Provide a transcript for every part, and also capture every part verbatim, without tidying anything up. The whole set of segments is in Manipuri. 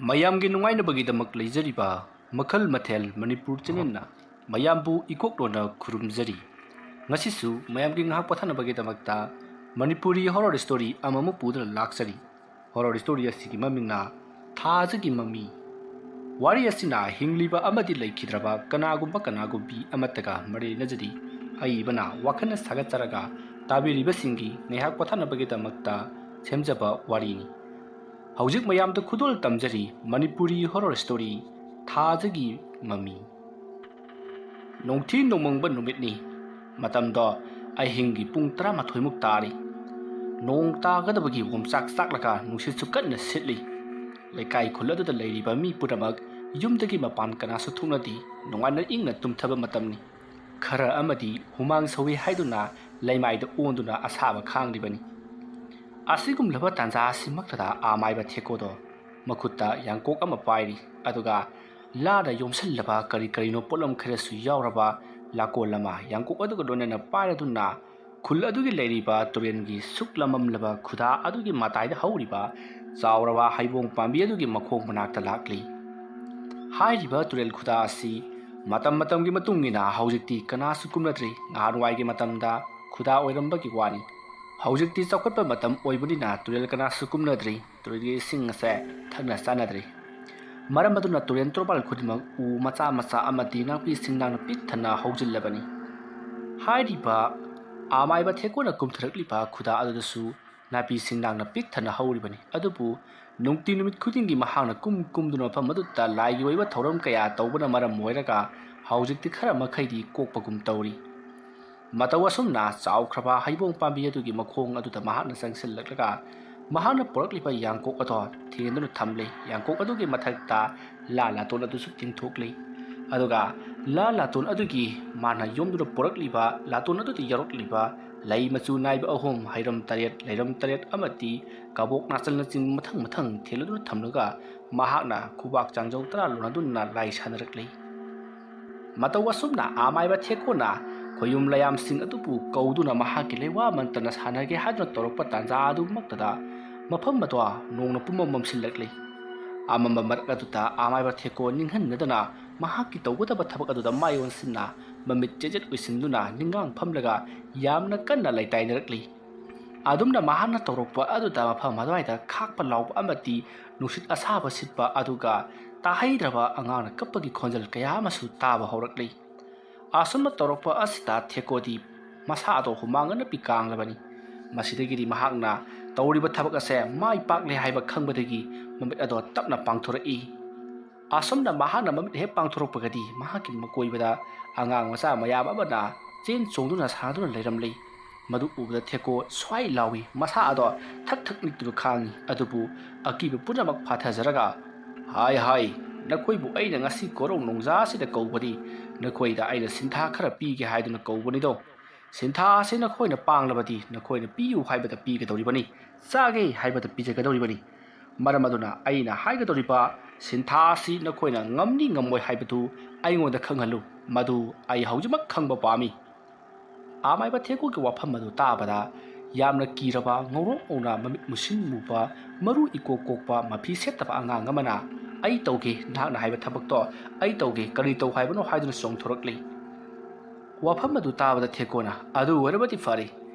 ꯃꯌꯥꯝꯒꯤ ꯅꯨꯡꯉꯥꯏꯅꯕꯒꯤꯗꯃꯛ ꯂꯩꯖꯔꯤꯕ ꯃꯈꯜ ꯃꯊꯦꯜ ꯃꯅꯤꯄꯨꯔ ꯆꯦꯅꯦꯜꯅ ꯃꯌꯥꯝꯕꯨ ꯏꯀꯣꯛꯂꯣꯟꯅ ꯈꯨꯔꯨꯝꯖꯔꯤ꯫ ꯉꯁꯤꯁꯨ ꯃꯌꯥꯝꯒꯤ ꯉꯥꯏꯍꯥꯛ ꯄꯣꯊꯥꯅꯕꯒꯤꯗꯃꯛꯇ ꯃꯅꯤꯄꯨꯔꯤ ꯍꯣꯔꯣꯔ ꯁ꯭ꯇꯣꯔꯤ ꯑꯃꯃꯨꯛ ꯄꯨꯗꯨꯅ ꯂꯥꯛꯆꯔꯤ꯫ ꯍꯣꯔꯣꯔ ꯁ꯭ꯇꯣꯔꯤ ꯑꯁꯤꯒꯤ ꯃꯃꯤꯡꯅ ꯊꯥꯖꯒꯤ ꯃꯃꯤ꯫ ꯋꯥꯔꯤ ꯑꯁꯤꯅ ꯍꯤꯡꯂꯤꯕ ꯑꯃꯗꯤ ꯂꯩꯈꯤꯗ꯭ꯔꯕ ꯀꯅꯥꯒꯨꯝꯕ ꯀꯅꯥꯒꯨꯝꯕꯤ ꯑꯃꯠꯇꯒ ꯃꯔꯤ ꯂꯩꯅꯖꯗꯦ꯫ ꯑꯏꯕꯅ ꯋꯥꯈꯜꯅ ꯁꯥꯒꯠꯆꯔꯒ ꯇꯥꯕꯤꯔꯤꯕꯁꯤꯡꯒꯤ ꯉꯥꯏꯍꯥꯛ ꯄꯣꯊꯥꯅꯕꯒꯤꯗꯃꯛꯇ ꯁꯦꯝꯖꯕ ꯋꯥꯔꯤꯅꯤ꯫ ꯍꯧꯖꯤꯛ ꯃꯌꯥꯝꯗ ꯈꯨꯗꯣꯜ ꯇꯝꯖꯔꯤ ꯃꯅꯤꯄꯨꯔꯤ ꯍꯣꯔꯣꯔ ꯁ꯭ꯇꯣꯔꯤ ꯊꯥꯖꯒꯤ ꯃꯃꯤ꯫ ꯅꯣꯡꯊꯤ ꯅꯣꯡꯃꯪꯕ ꯅꯨꯃꯤꯠꯅꯤ꯫ ꯃꯇꯝꯗꯣ ꯑꯍꯤꯡꯒꯤ ꯄꯨꯡ ꯇꯔꯥꯃꯥꯊꯣꯏꯃꯨꯛ ꯇꯥꯔꯤ꯫ ꯅꯣꯡ ꯇꯥꯒꯗꯕꯒꯤ ꯑꯣꯝꯆꯥꯛ ꯆꯥꯛꯂꯒ ꯅꯨꯡꯁꯤꯠꯁꯨ ꯀꯟꯅ ꯁꯤꯠꯂꯤ꯫ ꯂꯩꯀꯥꯏ ꯈꯨꯜ ꯑꯗꯨꯗ ꯂꯩꯔꯤꯕ ꯃꯤ ꯄꯨꯝꯅꯃꯛ ꯌꯨꯝꯗꯒꯤ ꯃꯄꯥꯟ ꯀꯅꯥꯁꯨ ꯊꯣꯛꯅꯗꯦ꯫ ꯅꯨꯡꯉꯥꯏꯅ ꯏꯪꯅ ꯇꯨꯝꯊꯕ ꯃꯇꯝꯅꯤ꯫ ꯈꯔ ꯑꯃꯗꯤ ꯍꯨꯃꯥꯡ ꯁꯧꯏ ꯍꯥꯏꯗꯨꯅ ꯂꯩꯃꯥꯏꯗ ꯑꯣꯟꯗꯨꯅ ꯑꯁꯥꯕ ꯈꯥꯡꯂꯤꯕꯅꯤ꯫ ꯑꯁꯤꯒꯨꯝꯂꯕ ꯇꯥꯟꯖꯥ ꯑꯁꯤꯃꯛꯇꯗ ꯑꯥꯃꯥꯏꯕ ꯊꯦꯀꯣꯗꯣ ꯃꯈꯨꯠꯇ ꯌꯥꯡꯀꯣꯛ ꯑꯃ ꯄꯥꯏꯔꯤ꯫ ꯑꯗꯨꯒ ꯂꯥꯗ ꯌꯣꯝꯁꯤꯜꯂꯕ ꯀꯔꯤ ꯀꯔꯤꯅꯣ ꯄꯣꯠꯂꯝ ꯈꯔꯁꯨ ꯌꯥꯎꯔꯕ ꯂꯥꯀꯣꯜ ꯑꯃ ꯌꯥꯡꯀꯣꯛ ꯑꯗꯨꯒ ꯂꯣꯏꯅꯅ ꯄꯥꯏꯔꯗꯨꯅ ꯈꯨꯜ ꯑꯗꯨꯒꯤ ꯂꯩꯔꯤꯕ ꯇꯨꯔꯦꯜꯒꯤ ꯁꯨꯛ ꯂꯃꯝꯂꯕ ꯈꯨꯗꯥ ꯑꯗꯨꯒꯤ ꯃꯇꯥꯏꯗ ꯍꯧꯔꯤꯕ ꯆꯥꯎꯔꯕ ꯍꯩꯕꯣꯡ ꯄꯥꯝꯕꯤ ꯑꯗꯨꯒꯤ ꯃꯈꯣꯡ ꯃꯅꯥꯛꯇ ꯂꯥꯛꯂꯤ꯫ ꯍꯥꯏꯔꯤꯕ ꯇꯨꯔꯦꯜ ꯈꯨꯗꯥ ꯑꯁꯤ ꯃꯇꯝ ꯃꯇꯝꯒꯤ ꯃꯇꯨꯡ ꯏꯟꯅ ꯍꯧꯖꯤꯛꯇꯤ ꯀꯅꯥꯁꯨ ꯀꯨꯝꯅꯗ꯭ꯔꯤ꯫ ꯅꯍꯥꯟꯋꯥꯏꯒꯤ ꯃꯇꯝꯗ ꯈꯨꯗꯥ ꯑꯣꯏꯔꯝꯕꯒꯤ ꯋꯥꯅꯤ꯫ ꯍꯧꯖꯤꯛꯇꯤ ꯆꯥꯎꯈꯠꯄ ꯃꯇꯝ ꯑꯣꯏꯕꯅꯤꯅ ꯇꯨꯔꯦꯜ ꯀꯅꯥꯁꯨ ꯀꯨꯝꯅꯗ꯭ꯔꯤ꯫ ꯇꯨꯔꯦꯜꯒꯤ ꯏꯁꯤꯡ ꯑꯁꯦ ꯊꯛꯅ ꯆꯥꯅꯗ꯭ꯔꯤ꯫ ꯃꯔꯝ ꯑꯗꯨꯅ ꯇꯨꯔꯦꯜ ꯇꯣꯔꯕꯥꯟ ꯈꯨꯗꯤꯡꯃꯛ ꯎ ꯃꯆꯥ ꯃꯆꯥ ꯑꯃꯗꯤ ꯅꯥꯄꯤ ꯁꯤꯡꯅꯥꯡꯅ ꯄꯤꯛ ꯊꯟꯅ ꯍꯧꯖꯤꯜꯂꯕꯅꯤ꯫ ꯍꯥꯏꯔꯤꯕ ꯑꯃꯥꯏꯕ ꯊꯦꯛꯀꯣꯅ ꯀꯨꯝꯊꯔꯛꯂꯤꯕ ꯈꯨꯗꯥ ꯑꯗꯨꯗꯁꯨ ꯅꯥꯄꯤ ꯁꯤꯡꯅꯥꯡꯅ ꯄꯤꯛ ꯊꯟꯅ ꯍꯧꯔꯤꯕꯅꯤ꯫ ꯑꯗꯨꯕꯨ ꯅꯨꯡꯇꯤ ꯅꯨꯃꯤꯠ ꯈꯨꯗꯤꯡꯒꯤ ꯃꯍꯥꯛꯅ ꯀꯨꯝ ꯀꯨꯝꯗꯨꯅ ꯃꯐꯝ ꯑꯗꯨꯗ ꯂꯥꯏꯒꯤ ꯑꯣꯏꯕ ꯊꯧꯔꯝ ꯀꯌꯥ ꯇꯧꯕꯅ ꯃꯔꯝ ꯑꯣꯏꯔꯒ ꯍꯧꯖꯤꯛꯇꯤ ꯈꯔ ꯃꯈꯩꯗꯤ ꯀꯣꯛꯄꯒꯨꯝ ꯇꯧꯔꯤ꯫ ꯃꯇꯧ ꯑꯁꯨꯝꯅ ꯆꯥꯎꯈ꯭ꯔꯕ ꯍꯩꯕꯣꯡ ꯄꯥꯝꯕꯤ ꯑꯗꯨꯒꯤ ꯃꯈꯣꯡ ꯑꯗꯨꯗ ꯃꯍꯥꯛꯅ ꯆꯪꯁꯤꯜꯂꯛꯂꯒ ꯃꯍꯥꯛꯅ ꯄꯨꯔꯛꯂꯤꯕ ꯌꯥꯡꯀꯣꯛ ꯑꯗꯣ ꯊꯦꯡꯗꯨꯅ ꯊꯝꯂꯦ꯫ ꯌꯥꯡꯀꯣꯛ ꯑꯗꯨꯒꯤ ꯃꯊꯛꯇ ꯂꯥ ꯂꯥꯇꯣꯟ ꯑꯗꯨꯁꯨ ꯇꯤꯡꯊꯣꯛꯂꯤ꯫ ꯑꯗꯨꯒ ꯂꯥ ꯂꯥꯇꯣꯟ ꯑꯗꯨꯒꯤ ꯃꯥꯅ ꯌꯣꯝꯗꯨꯅ ꯄꯨꯔꯛꯂꯤꯕ ꯂꯥꯇꯣꯟ ꯑꯗꯨꯗ ꯌꯥꯎꯔꯛꯂꯤꯕ ꯂꯩ ꯃꯆꯨ ꯅꯥꯏꯕ ꯑꯍꯨꯝ, ꯍꯩꯔꯝ ꯇꯔꯦꯠ, ꯂꯩꯔꯝ ꯇꯔꯦꯠ ꯑꯃꯗꯤ ꯀꯕꯣꯛ ꯅꯥꯆꯜꯅꯆꯤꯡꯕ ꯃꯊꯪ ꯃꯊꯪ ꯊꯦꯜꯂꯗꯨꯅ ꯊꯝꯂꯒ ꯃꯍꯥꯛꯅ ꯈꯨꯕꯥꯛ ꯆꯥꯡꯖꯧ ꯇꯔꯥ ꯂꯣꯟꯅꯗꯨꯅ ꯂꯥꯏ ꯁꯥꯟꯅꯔꯛꯂꯤ꯫ ꯃꯇꯧ ꯑꯁꯨꯝꯅ ꯑꯃꯥꯏꯕ ꯊꯦꯛꯀꯣꯅ ꯈꯣꯌꯨꯝ ꯂꯌꯥꯝꯁꯤꯡ ꯑꯗꯨꯕꯨ ꯀꯧꯗꯨꯅ ꯃꯍꯥꯛꯀꯤ ꯂꯩꯋꯥ ꯃꯟꯇ꯭ꯔꯅ ꯁꯥꯟꯅꯒꯦ ꯍꯥꯏꯗꯨꯅ ꯇꯧꯔꯛꯄ ꯇꯥꯟꯖꯥ ꯑꯗꯨꯃꯛꯇꯗ ꯃꯐꯝ ꯑꯗꯣ ꯅꯣꯡꯅ ꯄꯨꯝꯃꯝ ꯃꯝꯁꯤꯜꯂꯛꯂꯤ꯫ ꯑꯃꯝꯕ ꯃꯔꯛ ꯑꯗꯨꯗ ꯑꯃꯥꯏꯕ ꯊꯦꯀꯣ ꯅꯤꯡꯍꯟꯅꯗꯅ ꯃꯍꯥꯛꯀꯤ ꯇꯧꯒꯗꯕ ꯊꯕꯛ ꯑꯗꯨꯗ ꯃꯥꯏ ꯑꯣꯟꯁꯤꯟꯅ ꯃꯃꯤꯠ ꯆꯦꯖꯦꯠ ꯎꯏꯁꯤꯟꯗꯨꯅ ꯅꯤꯡꯉꯥꯡ ꯐꯝꯂꯒ ꯌꯥꯝꯅ ꯀꯟꯅ ꯂꯩꯇꯥꯏꯅꯔꯛꯂꯤ꯫ ꯑꯗꯨꯝꯅ ꯃꯍꯥꯛꯅ ꯇꯧꯔꯛꯄ ꯑꯗꯨꯗ ꯃꯐꯝ ꯑꯗꯨꯋꯥꯏꯗ ꯈꯥꯛꯄ ꯂꯥꯎꯕ ꯑꯃꯗꯤ ꯅꯨꯡꯁꯤꯠ ꯑꯁꯥꯕ ꯁꯤꯠꯄ ꯑꯗꯨꯒ ꯇꯥꯍꯩꯗ꯭ꯔꯕ ꯑꯉꯥꯡꯅ ꯀꯞꯄꯒꯤ ꯈꯣꯟꯖꯦꯜ ꯀꯌꯥ ꯑꯃꯁꯨ ꯇꯥꯕ ꯍꯧꯔꯛꯂꯤ꯫ ꯑꯁꯨꯝꯅ ꯇꯧꯔꯛꯄ ꯑꯁꯤꯗ ꯊꯦꯀꯣꯗꯤ ꯃꯁꯥ ꯑꯗꯣ ꯍꯨꯃꯥꯡ ꯑꯅꯞꯄꯤ ꯀꯥꯡꯂꯕꯅꯤ꯫ ꯃꯁꯤꯗꯒꯤꯗꯤ ꯃꯍꯥꯛꯅ ꯇꯧꯔꯤꯕ ꯊꯕꯛ ꯑꯁꯦ ꯃꯥꯏ ꯄꯥꯛꯂꯦ ꯍꯥꯏꯕ ꯈꯪꯕꯗꯒꯤ ꯃꯃꯤꯠ ꯑꯗꯣ ꯇꯞꯅ ꯄꯥꯡꯊꯣꯔꯛꯏ꯫ ꯑꯁꯨꯝꯅ ꯃꯍꯥꯛꯅ ꯃꯃꯤꯠ ꯍꯦꯛ ꯄꯥꯡꯊꯣꯔꯛꯄꯒꯗꯤ ꯃꯍꯥꯛꯀꯤ ꯃꯀꯣꯏꯕꯗ ꯑꯉꯥꯡ ꯃꯆꯥ ꯃꯌꯥꯝ ꯑꯃꯅ ꯆꯦꯟ ꯆꯣꯡꯗꯨꯅ ꯁꯥꯟꯅꯗꯨꯅ ꯂꯩꯔꯝꯂꯤ꯫ ꯃꯗꯨ ꯎꯕꯗ ꯊꯦꯀꯣ ꯁ꯭ꯋꯥꯏ ꯂꯥꯎꯏ, ꯃꯁꯥ ꯑꯗꯣ ꯊꯛ ꯊꯛ ꯅꯤꯛꯇꯨꯅ ꯈꯥꯡꯏ꯫ ꯑꯗꯨꯕꯨ ꯑꯀꯤꯕ ꯄꯨꯝꯅꯃꯛ ꯐꯥꯊꯖꯔꯒ, "ꯍꯥꯏ ꯍꯥꯏ, ꯅꯈꯣꯏꯕꯨ ꯑꯩꯅ ꯉꯁꯤ ꯀꯣꯔꯧ ꯅꯣꯡꯖꯥ ꯑꯁꯤꯗ ꯀꯧꯕꯗꯤ ꯅꯈꯣꯏꯗ ꯑꯩꯅ ꯁꯤꯟꯊꯥ ꯈꯔ ꯄꯤꯒꯦ ꯍꯥꯏꯗꯨꯅ ꯀꯧꯕꯅꯤꯗꯣ꯫ ꯁꯤꯟꯊꯥ ꯑꯁꯤ ꯅꯈꯣꯏꯅ ꯄꯥꯡꯂꯕꯗꯤ ꯅꯈꯣꯏꯅ ꯄꯤꯌꯨ ꯍꯥꯏꯕꯗ ꯄꯤꯒꯗꯧꯔꯤꯕꯅꯤ, ꯆꯥꯒꯦ ꯍꯥꯏꯕꯗ ꯄꯤꯖꯒꯗꯧꯔꯤꯕꯅꯤ꯫ ꯃꯔꯝ ꯑꯗꯨꯅ ꯑꯩꯅ ꯍꯥꯏꯒꯗꯧꯔꯤꯕ ꯁꯤꯟꯊꯥ ꯑꯁꯤ ꯅꯈꯣꯏꯅ ꯉꯝꯅꯤ ꯉꯝꯃꯣꯏ ꯍꯥꯏꯕꯗꯨ ꯑꯩꯉꯣꯟꯗ ꯈꯪꯍꯜꯂꯨ, ꯃꯗꯨ ꯑꯩ ꯍꯧꯖꯤꯛꯃꯛ ꯈꯪꯕ ꯄꯥꯝꯃꯤ꯫" ꯑꯃꯥꯏꯕ ꯊꯦꯀꯣꯒꯤ ꯋꯥꯐꯝ ꯑꯗꯨ ꯇꯥꯕꯗ ꯌꯥꯝꯅ ꯀꯤꯔꯕ, ꯉꯧꯔꯣꯛ ꯉꯧꯅ ꯃꯃꯤꯠ ꯃꯨꯁꯤꯟ ꯃꯨꯕ, ꯃꯔꯨ ꯏꯀꯣꯛ ꯀꯣꯛꯄ, ꯃꯐꯤ ꯁꯦꯠꯇꯕ ꯑꯉꯥꯡ ꯑꯃꯅ, "ꯑꯩ ꯇꯧꯒꯦ, ꯅꯍꯥꯛꯅ ꯍꯥꯏꯕ ꯊꯕꯛꯇꯣ ꯑꯩ ꯇꯧꯒꯦ, ꯀꯔꯤ ꯇꯧ ꯍꯥꯏꯕꯅꯣ?" ꯍꯥꯏꯗꯨꯅ ꯆꯣꯡꯊꯣꯔꯛꯂꯤ꯫ ꯋꯥꯐꯝ ꯑꯗꯨ ꯇꯥꯕꯗ ꯊꯦꯀꯣꯅ, "ꯑꯗꯨ ꯑꯣꯏꯔꯕꯗꯤ ꯐꯔꯦ,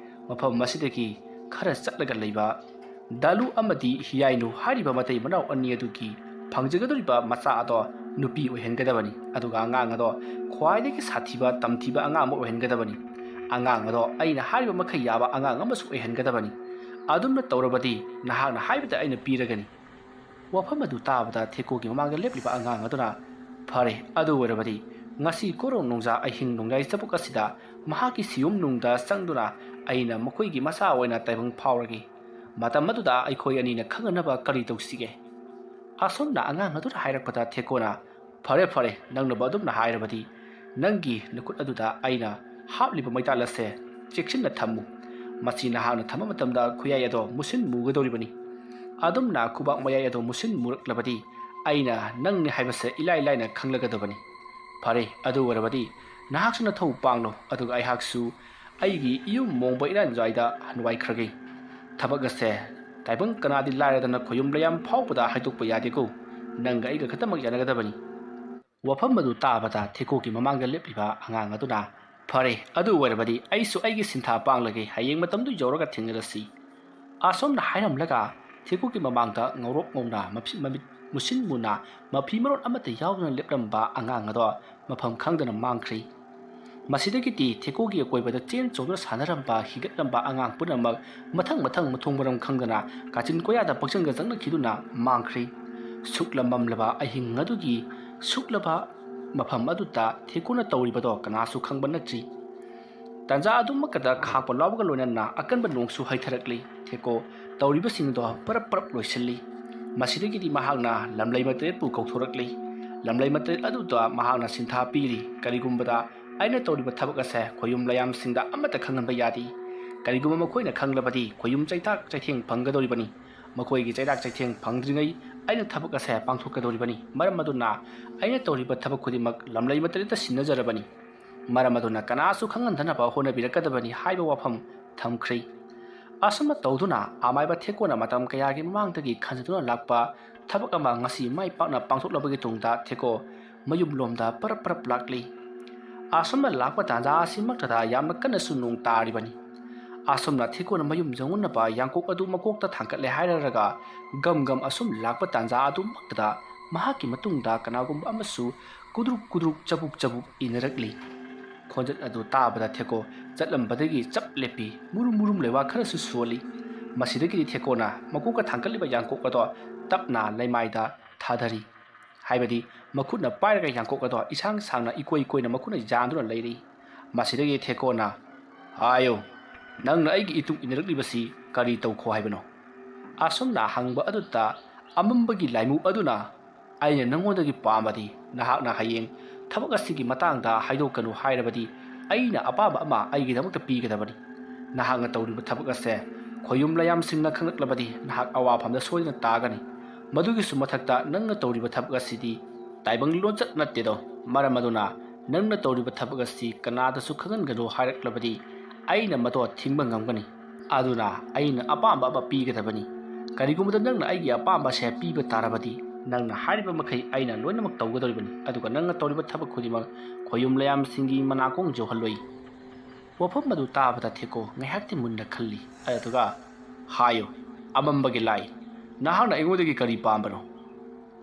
ꯃꯐꯝ ꯑꯁꯤꯗꯒꯤ ꯈꯔ ꯆꯠꯂꯒ ꯂꯩꯕ ꯗꯥꯂꯨ ꯑꯃꯗꯤ ꯍꯤꯌꯥꯏꯅꯨ ꯍꯥꯏꯔꯤꯕ ꯃꯇꯩ ꯃꯅꯥꯎ ꯑꯅꯤ ꯑꯗꯨꯒꯤ ꯐꯪꯖꯒꯗꯧꯔꯤꯕ ꯃꯆꯥ ꯑꯗꯣ ꯅꯨꯄꯤ ꯑꯣꯏꯍꯟꯒꯗꯕꯅꯤ꯫ ꯑꯗꯨꯒ ꯑꯉꯥꯡ ꯑꯗꯣ ꯈ꯭ꯋꯥꯏꯗꯒꯤ ꯁꯥꯊꯤꯕ, ꯇꯝꯊꯤꯕ ꯑꯉꯥꯡ ꯑꯃ ꯑꯣꯏꯍꯟꯒꯗꯕꯅꯤ꯫ ꯑꯉꯥꯡ ꯑꯗꯣ ꯑꯩꯅ ꯍꯥꯏꯔꯤꯕ ꯃꯈꯩ ꯌꯥꯕ ꯑꯉꯥꯡ ꯑꯃꯁꯨ ꯑꯣꯏꯍꯟꯒꯗꯕꯅꯤ꯫ ꯑꯗꯨꯝꯅ ꯇꯧꯔꯕꯗꯤ ꯅꯍꯥꯛꯅ ꯍꯥꯏꯕꯗ ꯑꯩꯅ ꯄꯤꯔꯒꯅꯤ꯫" ꯋꯥꯐꯝ ꯑꯗꯨ ꯇꯥꯕꯗ ꯊꯦꯀꯣꯒꯤ ꯃꯃꯥꯡꯗ ꯂꯦꯞꯂꯤꯕ ꯑꯉꯥꯡ ꯑꯗꯨꯅ, "ꯐꯔꯦ, ꯑꯗꯨ ꯑꯣꯏꯔꯕꯗꯤ ꯉꯁꯤ ꯀꯣꯔꯧ ꯅꯣꯡꯖꯥ ꯑꯍꯤꯡ ꯅꯣꯡꯌꯥꯏ ꯆꯕꯨꯛ ꯑꯁꯤꯗ ꯃꯍꯥꯛꯀꯤ ꯁꯤꯌꯨꯝ ꯅꯨꯡꯗ ꯆꯪꯗꯨꯅ ꯑꯩꯅ ꯃꯈꯣꯏꯒꯤ ꯃꯆꯥ ꯑꯣꯏꯅ ꯇꯥꯏꯕꯪ ꯐꯥꯎꯔꯒꯦ꯫ ꯃꯇꯝ ꯑꯗꯨꯗ ꯑꯩꯈꯣꯏ ꯑꯅꯤꯅ ꯈꯪꯅꯅꯕ ꯀꯔꯤ ꯇꯧꯁꯤꯒꯦ?" ꯑꯁꯨꯝꯅ ꯑꯉꯥꯡ ꯑꯗꯨꯅ ꯍꯥꯏꯔꯛꯄꯗ ꯊꯦꯀꯣꯅ, "ꯐꯔꯦ, ꯐꯔꯦ, ꯅꯪꯅꯕꯨ ꯑꯗꯨꯝꯅ ꯍꯥꯏꯔꯕꯗꯤ ꯅꯪꯒꯤ ꯅꯈꯨꯠ ꯑꯗꯨꯗ ꯑꯩꯅ ꯍꯥꯞꯂꯤꯕ ꯃꯩꯇꯥꯜ ꯑꯁꯦ ꯆꯦꯛꯁꯤꯟꯅ ꯊꯝꯃꯨ꯫ ꯃꯁꯤ ꯅꯍꯥꯛꯅ ꯊꯝꯕ ꯃꯇꯝꯗ ꯈꯨꯌꯥꯏ ꯑꯗꯣ ꯃꯨꯁꯤꯟ ꯃꯨꯒꯗꯧꯔꯤꯕꯅꯤ꯫ ꯑꯗꯨꯝꯅ ꯈꯨꯕꯥꯛ ꯃꯌꯥꯏ ꯑꯗꯣ ꯃꯨꯁꯤꯟ ꯃꯨꯔꯛꯂꯕꯗꯤ ꯑꯩꯅ ꯅꯪꯅꯤ ꯍꯥꯏꯕꯁꯦ ꯏꯂꯥꯏ ꯂꯥꯏꯅ ꯈꯪꯂꯒꯗꯕꯅꯤ꯫ ꯐꯔꯦ, ꯑꯗꯨ ꯑꯣꯏꯔꯕꯗꯤ ꯅꯍꯥꯛꯁꯨ ꯅꯊꯧ ꯄꯥꯡꯂꯣ, ꯑꯗꯨꯒ ꯑꯩꯍꯥꯛꯁꯨ ꯑꯩꯒꯤ ꯏꯌꯨꯝ ꯃꯣꯡꯕ ꯏꯔꯥꯟꯖꯥꯏꯗ ꯍꯟꯋꯥꯏꯈ꯭ꯔꯒꯦ꯫ ꯊꯕꯛ ꯑꯁꯦ ꯇꯥꯏꯕꯪ ꯀꯅꯥꯗꯤ ꯂꯥꯏꯔꯗꯅ ꯈꯣꯌꯨꯝ ꯂꯩꯌꯥꯝ ꯐꯥꯎꯕꯗ ꯍꯥꯏꯗꯣꯛꯄ ꯌꯥꯗꯦꯀꯣ꯫ ꯅꯪꯒ ꯑꯩꯒ ꯈꯛꯇꯃꯛ ꯌꯥꯅꯒꯗꯕꯅꯤ꯫ ꯋꯥꯐꯝ ꯑꯗꯨ ꯇꯥꯕꯗ ꯊꯦꯀꯣꯒꯤ ꯃꯃꯥꯡꯗ ꯂꯦꯞꯂꯤꯕ ꯑꯉꯥꯡ ꯑꯗꯨꯅ, "ꯐꯔꯦ, ꯑꯗꯨ ꯑꯣꯏꯔꯕꯗꯤ ꯑꯩꯁꯨ ꯑꯩꯒꯤ ꯁꯤꯟꯊꯥ ꯄꯥꯡꯂꯒꯦ, ꯍꯌꯦꯡ ꯃꯇꯝꯗꯨ ꯌꯧꯔꯒ ꯊꯦꯡꯅꯔꯁꯤ"꯫ ꯑꯁꯨꯝꯅ ꯍꯥꯏꯔꯝꯂꯒ ꯊꯦꯀꯣꯒꯤ ꯃꯃꯥꯡꯗ ꯉꯧꯔꯣꯛ ꯉꯧꯅ ꯃꯐꯤ-, ꯃꯃꯤꯠ ꯃꯨꯁꯤꯟ ꯃꯨꯅ ꯃꯐꯤ ꯃꯔꯣꯟ ꯑꯃꯠꯇ ꯌꯥꯎꯗꯅ ꯂꯦꯞꯂꯝꯕ ꯑꯉꯥꯡ ꯑꯗꯣ ꯃꯐꯝ ꯈꯪꯗꯅ ꯃꯥꯡꯈ꯭ꯔꯤ꯫ ꯃꯁꯤꯗꯒꯤꯗꯤ ꯊꯦꯀꯣꯒꯤ ꯑꯀꯣꯏꯕꯗ ꯆꯦꯟ ꯆꯣꯡꯗꯨꯅ ꯁꯥꯟꯅꯔꯝꯕ, ꯍꯤꯒꯠꯂꯝꯕ ꯑꯉꯥꯡ ꯄꯨꯝꯅꯃꯛ ꯃꯊꯪ ꯃꯊꯪ ꯃꯊꯣꯡ ꯃꯔꯝ ꯈꯪꯗꯅ ꯀꯥꯆꯤꯟ ꯀꯣꯌꯥꯗ ꯄꯪꯆꯪꯗ ꯆꯪꯅꯈꯤꯗꯨꯅ ꯃꯥꯡꯈ꯭ꯔꯤ꯫ ꯁꯨꯛꯂ ꯃꯝꯂꯕ ꯑꯍꯤꯡ ꯑꯗꯨꯒꯤ ꯁꯨꯛꯂꯕ ꯃꯐꯝ ꯑꯗꯨꯗ ꯊꯦꯀꯣꯅ ꯇꯧꯔꯤꯕꯗꯣ ꯀꯅꯥꯁꯨ ꯈꯪꯕ ꯅꯠꯇ꯭ꯔꯤ꯫ ꯇꯥꯟꯖꯥ ꯑꯗꯨꯃꯛꯇꯗ ꯈꯥꯛꯄ ꯂꯥꯎꯕꯒ ꯂꯣꯏꯅꯅ ꯑꯀꯟꯕ ꯅꯣꯡꯁꯨ ꯍꯩꯊꯔꯛꯂꯤ꯫ ꯊꯦꯀꯣ ꯇꯧꯔꯤꯕꯁꯤꯡꯗꯣ ꯄꯔꯞ ꯄꯔꯞ ꯂꯣꯏꯁꯤꯜꯂꯤ꯫ ꯃꯁꯤꯗꯒꯤꯗꯤ ꯃꯍꯥꯛꯅ ꯂꯝꯂꯩ ꯃꯇꯔꯦꯠꯄꯨ ꯀꯧꯊꯣꯔꯛꯂꯤ꯫ ꯂꯝꯂꯩ ꯃꯇꯔꯦꯠ ꯑꯗꯨꯗ ꯃꯍꯥꯛꯅ ꯁꯤꯟꯊꯥ ꯄꯤꯔꯤ, "ꯀꯔꯤꯒꯨꯝꯕꯗ ꯑꯩꯅ ꯇꯧꯔꯤꯕ ꯊꯕꯛ ꯑꯁꯦ ꯈꯣꯌꯨꯝ ꯂꯥꯌꯥꯝꯁꯤꯡꯗ ꯑꯃꯠꯇ ꯈꯪꯍꯟꯕ ꯌꯥꯗꯦ꯫ ꯀꯔꯤꯒꯨꯝꯕ ꯃꯈꯣꯏꯅ ꯈꯪꯂꯕꯗꯤ ꯈꯣꯌꯨꯝ ꯆꯩꯊꯥꯛ ꯆꯩꯊꯦꯡ ꯐꯪꯒꯗꯧꯔꯤꯕꯅꯤ꯫ ꯃꯈꯣꯏꯒꯤ ꯆꯩꯊꯥꯛ ꯆꯩꯊꯦꯡ ꯐꯪꯗ꯭ꯔꯤꯉꯩ ꯑꯩꯅ ꯊꯕꯛ ꯑꯁꯦ ꯄꯥꯡꯊꯣꯛꯀꯗꯧꯔꯤꯕꯅꯤ꯫ ꯃꯔꯝ ꯑꯗꯨꯅ ꯑꯩꯅ ꯇꯧꯔꯤꯕ ꯊꯕꯛ ꯈꯨꯗꯤꯡꯃꯛ ꯂꯝꯂꯩ ꯃꯇꯔꯦꯠꯇ ꯁꯤꯟꯅꯖꯔꯕꯅꯤ꯫ ꯃꯔꯝ ꯑꯗꯨꯅ ꯀꯅꯥꯁꯨ ꯈꯪꯍꯟꯗꯅꯕ ꯍꯣꯠꯅꯕꯤꯔꯛꯀꯗꯕꯅꯤ" ꯍꯥꯏꯕ ꯋꯥꯐꯝ ꯊꯝꯈ꯭ꯔꯦ꯫ ꯑꯁꯨꯝꯅ ꯇꯧꯗꯨꯅ ꯑꯃꯥꯏꯕ ꯊꯦꯀꯣꯅ ꯃꯇꯝ ꯀꯌꯥꯒꯤ ꯃꯃꯥꯡꯗꯒꯤ ꯈꯟꯖꯗꯨꯅ ꯂꯥꯛꯄ ꯊꯕꯛ ꯑꯃ ꯉꯁꯤ ꯃꯥꯏ ꯄꯥꯛꯅ ꯄꯥꯡꯊꯣꯛꯂꯕꯒꯤ ꯇꯨꯡꯗ ꯊꯦꯀꯣ ꯃꯌꯨꯝꯂꯣꯝꯗ ꯄꯔꯞ ꯄꯔꯞ ꯂꯥꯛꯂꯤ꯫ ꯑꯁꯨꯝꯅ ꯂꯥꯛꯄ ꯇꯥꯟꯖꯥ ꯑꯁꯤꯃꯛꯇꯗ ꯌꯥꯝꯅ ꯀꯟꯅꯁꯨ ꯅꯣꯡ ꯇꯥꯔꯤꯕꯅꯤ꯫ ꯑꯁꯨꯝꯅ ꯊꯦꯀꯣꯅ ꯃꯌꯨꯝ ꯌꯧꯉꯨꯅꯕ ꯌꯥꯡꯀꯣꯛ ꯑꯗꯨ ꯃꯀꯣꯛꯇ ꯊꯥꯡꯒꯠꯂꯦ ꯍꯥꯏꯔꯔꯒ ꯒꯝ ꯒꯝ ꯑꯁꯨꯝ ꯂꯥꯛꯄ ꯇꯥꯟꯖꯥ ꯑꯗꯨꯃꯛꯇꯗ ꯃꯍꯥꯛꯀꯤ ꯃꯇꯨꯡꯗ ꯀꯅꯥꯒꯨꯝꯕ ꯑꯃꯁꯨ ꯀꯨꯗ꯭ꯔꯨꯛ ꯀꯨꯗ꯭ꯔꯨꯛ ꯆꯕꯨꯛ ꯆꯕꯨꯛ ꯏꯟꯅꯔꯛꯂꯤ꯫ ꯈꯣꯟꯖꯦꯜ ꯑꯗꯨ ꯇꯥꯕꯗ ꯊꯦꯀꯣ ꯆꯠꯂꯝꯕꯗꯒꯤ ꯆꯞ ꯂꯦꯞꯄꯤ꯫ ꯃꯨꯔꯨꯝ ꯃꯨꯔꯨꯝ ꯂꯩꯋꯥ ꯈꯔꯁꯨ ꯁꯣꯜꯂꯤ꯫ ꯃꯁꯤꯗꯒꯤꯗꯤ ꯊꯦꯀꯣꯅ ꯃꯀꯣꯛꯀ ꯊꯥꯡꯒꯠꯂꯤꯕ ꯌꯥꯡꯀꯣꯛ ꯑꯗꯣ ꯇꯞꯅ ꯂꯩꯃꯥꯏꯗ ꯊꯥꯗꯔꯤ꯫ ꯍꯥꯏꯕꯗꯤ ꯃꯈꯨꯠꯅ ꯄꯥꯏꯔꯒ ꯌꯥꯡꯀꯣꯛ ꯑꯗꯣ ꯏꯁꯥꯡ ꯁꯥꯡꯅ ꯏꯀꯣꯏ ꯀꯣꯏꯅ ꯃꯈꯨꯠꯅ ꯌꯥꯟꯗꯨꯅ ꯂꯩꯔꯤ꯫ ꯃꯁꯤꯗꯒꯤ ꯊꯦꯀꯣꯅ, "ꯍꯥꯏꯌꯨ, ꯅꯪꯅ ꯑꯩꯒꯤ ꯏꯇꯨꯡ ꯏꯟꯅꯔꯛꯂꯤꯕꯁꯤ ꯀꯔꯤ ꯇꯧꯈꯣ ꯍꯥꯏꯕꯅꯣ?" ꯑꯁꯨꯝꯅ ꯍꯪꯕ ꯑꯗꯨꯗ ꯑꯃꯝꯕꯒꯤ ꯂꯥꯏꯃꯨ ꯑꯗꯨꯅ, "ꯑꯩꯅ ꯅꯪꯉꯣꯟꯗꯒꯤ ꯄꯥꯝꯕꯗꯤ ꯅꯍꯥꯛꯅ ꯍꯌꯦꯡ ꯊꯕꯛ ꯑꯁꯤꯒꯤ ꯃꯇꯥꯡꯗ ꯍꯥꯏꯗꯣꯛꯀꯅꯨ ꯍꯥꯏꯔꯕꯗꯤ ꯑꯩꯅ ꯑꯄꯥꯝꯕ ꯑꯃ ꯑꯩꯒꯤꯗꯃꯛꯇ ꯄꯤꯒꯗꯕꯅꯤ꯫ ꯅꯍꯥꯛꯅ ꯇꯧꯔꯤꯕ ꯊꯕꯛ ꯑꯁꯦ ꯈꯣꯌꯨꯝ ꯂꯥꯌꯥꯝꯁꯤꯡꯅ ꯈꯪꯂꯛꯂꯕꯗꯤ ꯅꯍꯥꯛ ꯑꯋꯥꯐꯝꯗ ꯁꯣꯏꯗꯅ ꯇꯥꯒꯅꯤ꯫ ꯃꯗꯨꯒꯤꯁꯨ ꯃꯊꯛꯇ ꯅꯪꯅ ꯇꯧꯔꯤꯕ ꯊꯕꯛ ꯑꯁꯤꯗꯤ ꯇꯥꯏꯕꯪ ꯂꯣꯟꯆꯠ ꯅꯠꯇꯦꯗꯣ꯫ ꯃꯔꯝ ꯑꯗꯨꯅ ꯅꯪꯅ ꯇꯧꯔꯤꯕ ꯊꯕꯛ ꯑꯁꯤ ꯀꯅꯥꯗꯁꯨ ꯈꯪꯍꯟꯒꯅꯨ ꯍꯥꯏꯔꯛꯂꯕꯗꯤ ꯑꯩꯅ ꯃꯗꯣ ꯊꯤꯡꯕ ꯉꯝꯒꯅꯤ꯫ ꯑꯗꯨꯅ ꯑꯩꯅ ꯑꯄꯥꯝꯕ ꯑꯃ ꯄꯤꯒꯗꯕꯅꯤ꯫ ꯀꯔꯤꯒꯨꯝꯕꯗ ꯅꯪꯅ ꯑꯩꯒꯤ ꯑꯄꯥꯝꯕꯁꯦ ꯄꯤꯕ ꯇꯥꯔꯕꯗꯤ ꯅꯪꯅ ꯍꯥꯏꯔꯤꯕ ꯃꯈꯩ ꯑꯩꯅ ꯂꯣꯏꯅꯃꯛ ꯇꯧꯒꯗꯧꯔꯤꯕꯅꯤ, ꯑꯗꯨꯒ ꯅꯪꯅ ꯇꯧꯔꯤꯕ ꯊꯕꯛ ꯈꯨꯗꯤꯡꯃꯛ ꯈꯣꯌꯨꯝ ꯂꯌꯥꯝꯁꯤꯡꯒꯤ ꯃꯅꯥꯀꯣꯡ ꯌꯧꯍꯜꯂꯣꯏ꯫ ꯋꯥꯐꯝ ꯑꯗꯨ ꯇꯥꯕꯗ ꯊꯦꯀꯣ ꯉꯥꯏꯍꯥꯛꯇꯤ ꯃꯨꯟꯅ ꯈꯜꯂꯤ, ꯑꯗꯨꯒ, "ꯍꯥꯏꯌꯨ, ꯑꯃꯝꯕꯒꯤ ꯂꯥꯏ, ꯅꯍꯥꯛꯅ ꯑꯩꯉꯣꯟꯗꯒꯤ ꯀꯔꯤ ꯄꯥꯝꯕꯅꯣ?"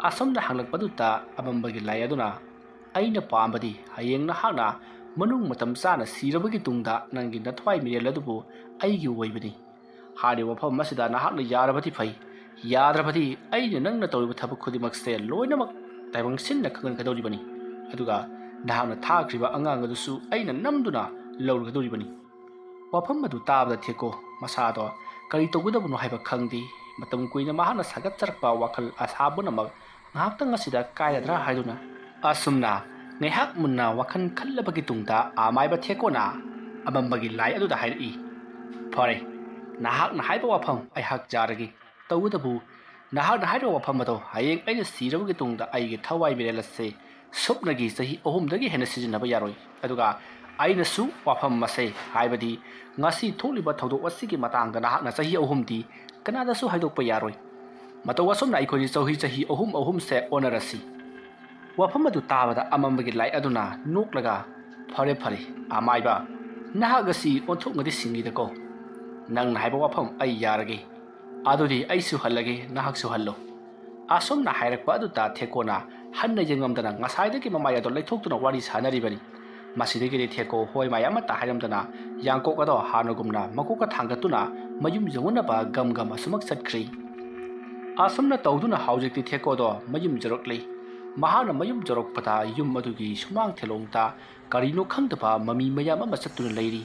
ꯑꯁꯨꯝꯅ ꯍꯪꯂꯛꯄꯗꯨꯗ ꯑꯃꯝꯕꯒꯤ ꯂꯥꯏ ꯑꯗꯨꯅ, "ꯑꯩꯅ ꯄꯥꯝꯕꯗꯤ ꯍꯌꯦꯡ ꯅꯍꯥꯛꯅ ꯃꯅꯨꯡ ꯃꯇꯝ ꯆꯥꯅ ꯁꯤꯔꯕꯒꯤ ꯇꯨꯡꯗ ꯅꯪꯒꯤ ꯅꯊ꯭ꯋꯥꯏ ꯃꯤꯔꯦꯜ ꯑꯗꯨꯕꯨ ꯑꯩꯒꯤ ꯑꯣꯏꯕꯅꯤ꯫ ꯍꯥꯏꯔꯤꯕ ꯋꯥꯐꯝ ꯑꯁꯤꯗ ꯅꯍꯥꯛꯅ ꯌꯥꯔꯕꯗꯤ ꯐꯩ, ꯌꯥꯗ꯭ꯔꯕꯗꯤ ꯑꯩꯅ ꯅꯪꯅ ꯇꯧꯔꯤꯕ ꯊꯕꯛ ꯈꯨꯗꯤꯡꯃꯛꯁꯦ ꯂꯣꯏꯅꯃꯛ ꯇꯥꯏꯕꯪ ꯁꯤꯟꯅ ꯈꯪꯍꯟꯒꯗꯧꯔꯤꯕꯅꯤ, ꯑꯗꯨꯒ ꯅꯍꯥꯛꯅ ꯊꯥꯈ꯭ꯔꯤꯕ ꯑꯉꯥꯡ ꯑꯗꯨꯁꯨ ꯑꯩꯅ ꯅꯝꯗꯨꯅ ꯂꯧꯔꯒꯗꯧꯔꯤꯕꯅꯤ꯫" ꯋꯥꯐꯝ ꯑꯗꯨ ꯇꯥꯕꯗ ꯊꯦꯀꯣ ꯃꯁꯥꯗꯣ ꯀꯔꯤ ꯇꯧꯒꯗꯕꯅꯣ ꯍꯥꯏꯕ ꯈꯪꯗꯦ꯫ ꯃꯇꯝ ꯀꯨꯏꯅ ꯃꯍꯥꯛꯅ ꯁꯥꯒꯠꯆꯔꯛꯄ ꯋꯥꯈꯜ ꯑꯁꯥ ꯄꯨꯝꯅꯃꯛ ꯉꯥꯏꯍꯥꯛꯇꯪ ꯑꯁꯤꯗ ꯀꯥꯏꯔꯗ꯭ꯔꯥ ꯍꯥꯏꯗꯨꯅ ꯑꯁꯨꯝꯅ ꯉꯥꯏꯍꯥꯛ ꯃꯨꯟꯅ ꯋꯥꯈꯜ ꯈꯜꯂꯕꯒꯤ ꯇꯨꯡꯗ ꯑꯃꯥꯏꯕ ꯊꯦꯀꯣꯅ ꯑꯃꯝꯕꯒꯤ ꯂꯥꯏ ꯑꯗꯨꯗ ꯍꯥꯏꯔꯛꯏ, "ꯐꯔꯦ, ꯅꯍꯥꯛꯅ ꯍꯥꯏꯕ ꯋꯥꯐꯝ ꯑꯩꯍꯥꯛ ꯌꯥꯔꯒꯦ꯫ ꯇꯧꯕꯇꯕꯨ ꯅꯍꯥꯛꯅ ꯍꯥꯏꯔꯤꯕ ꯋꯥꯐꯝ ꯑꯗꯣ ꯍꯌꯦꯡ ꯑꯩꯅ ꯁꯤꯔꯕꯒꯤ ꯇꯨꯡꯗ ꯑꯩꯒꯤ ꯊꯋꯥꯏ ꯃꯤꯔꯦꯜ ꯑꯁꯦ ꯁꯨꯞꯅꯒꯤ ꯆꯍꯤ ꯑꯍꯨꯝꯗꯒꯤ ꯍꯦꯟꯅ ꯁꯤꯖꯤꯟꯅꯕ ꯌꯥꯔꯣꯏ꯫ ꯑꯗꯨꯒ ꯑꯩꯅꯁꯨ ꯋꯥꯐꯝ ꯑꯁꯦ, ꯍꯥꯏꯕꯗꯤ ꯉꯁꯤ ꯊꯣꯛꯂꯤꯕ ꯊꯧꯗꯣꯛ ꯑꯁꯤꯒꯤ ꯃꯇꯥꯡꯗ ꯅꯍꯥꯛꯅ ꯆꯍꯤ ꯑꯍꯨꯝꯗꯤ ꯀꯅꯥꯗꯁꯨ ꯍꯥꯏꯗꯣꯛꯄ ꯌꯥꯔꯣꯏ꯫ ꯃꯇꯧ ꯑꯁꯨꯝꯅ ꯑꯩꯈꯣꯏꯒꯤ ꯆꯍꯤ, ꯆꯍꯤ ꯑꯍꯨꯝ ꯑꯍꯨꯝꯁꯦ ꯑꯣꯟꯅꯔꯁꯤ꯫" ꯋꯥꯐꯝ ꯑꯗꯨ ꯇꯥꯕꯗ ꯑꯃꯝꯕꯒꯤ ꯂꯥꯏ ꯑꯗꯨꯅ ꯅꯣꯛꯂꯒ, "ꯐꯔꯦ, ꯐꯔꯦ, ꯑꯃꯥꯏꯕ, ꯅꯍꯥꯛ ꯑꯁꯤ ꯑꯣꯟꯊꯣꯛꯅꯗꯤ ꯁꯤꯡꯉꯤꯗꯀꯣ꯫ ꯅꯪꯅ ꯍꯥꯏꯕ ꯋꯥꯐꯝ ꯑꯩ ꯌꯥꯔꯒꯦ꯫ ꯑꯗꯨꯗꯤ ꯑꯩꯁꯨ ꯍꯜꯂꯒꯦ, ꯅꯍꯥꯛꯁꯨ ꯍꯜꯂꯣ꯫" ꯑꯁꯨꯝꯅ ꯍꯥꯏꯔꯛꯄ ꯑꯗꯨꯗ ꯊꯦꯀꯣꯅ ꯍꯟꯅ ꯌꯦꯡꯉꯝꯗꯅ ꯉꯁꯥꯏꯗꯒꯤ ꯃꯃꯥꯏ ꯑꯗꯣ ꯂꯩꯊꯣꯛꯇꯨꯅ ꯋꯥꯔꯤ ꯁꯥꯅꯔꯤꯕꯅꯤ꯫ ꯃꯁꯤꯗꯒꯤꯗꯤ ꯊꯦꯀꯣ ꯍꯣꯏ ꯃꯥꯏ ꯑꯃꯠꯇ ꯍꯥꯏꯔꯝꯗꯅ ꯌꯥꯡꯀꯣꯛ ꯑꯗꯣ ꯍꯥꯟꯅꯒꯨꯝꯅ ꯃꯀꯣꯛꯀ ꯊꯥꯡꯒꯠꯇꯨꯅ ꯃꯌꯨꯝ ꯌꯧꯅꯅꯕ ꯒꯝ ꯒꯝ ꯑꯁꯨꯃꯛ ꯆꯠꯈ꯭ꯔꯤ꯫ ꯑꯁꯨꯝꯅ ꯇꯧꯗꯨꯅ ꯍꯧꯖꯤꯛꯇꯤ ꯊꯦꯀꯣꯗꯣ ꯃꯌꯨꯝ ꯌꯧꯔꯛꯂꯤ꯫ ꯃꯍꯥꯛꯅ ꯃꯌꯨꯝ ꯌꯧꯔꯛꯄꯗ ꯌꯨꯝ ꯑꯗꯨꯒꯤ ꯁꯨꯃꯥꯡ ꯊꯦꯂꯣꯡꯗ ꯀꯔꯤꯅꯣ ꯈꯪꯗꯕ ꯃꯃꯤ ꯃꯌꯥꯝ ꯑꯃ ꯆꯠꯇꯨꯅ ꯂꯩꯔꯤ꯫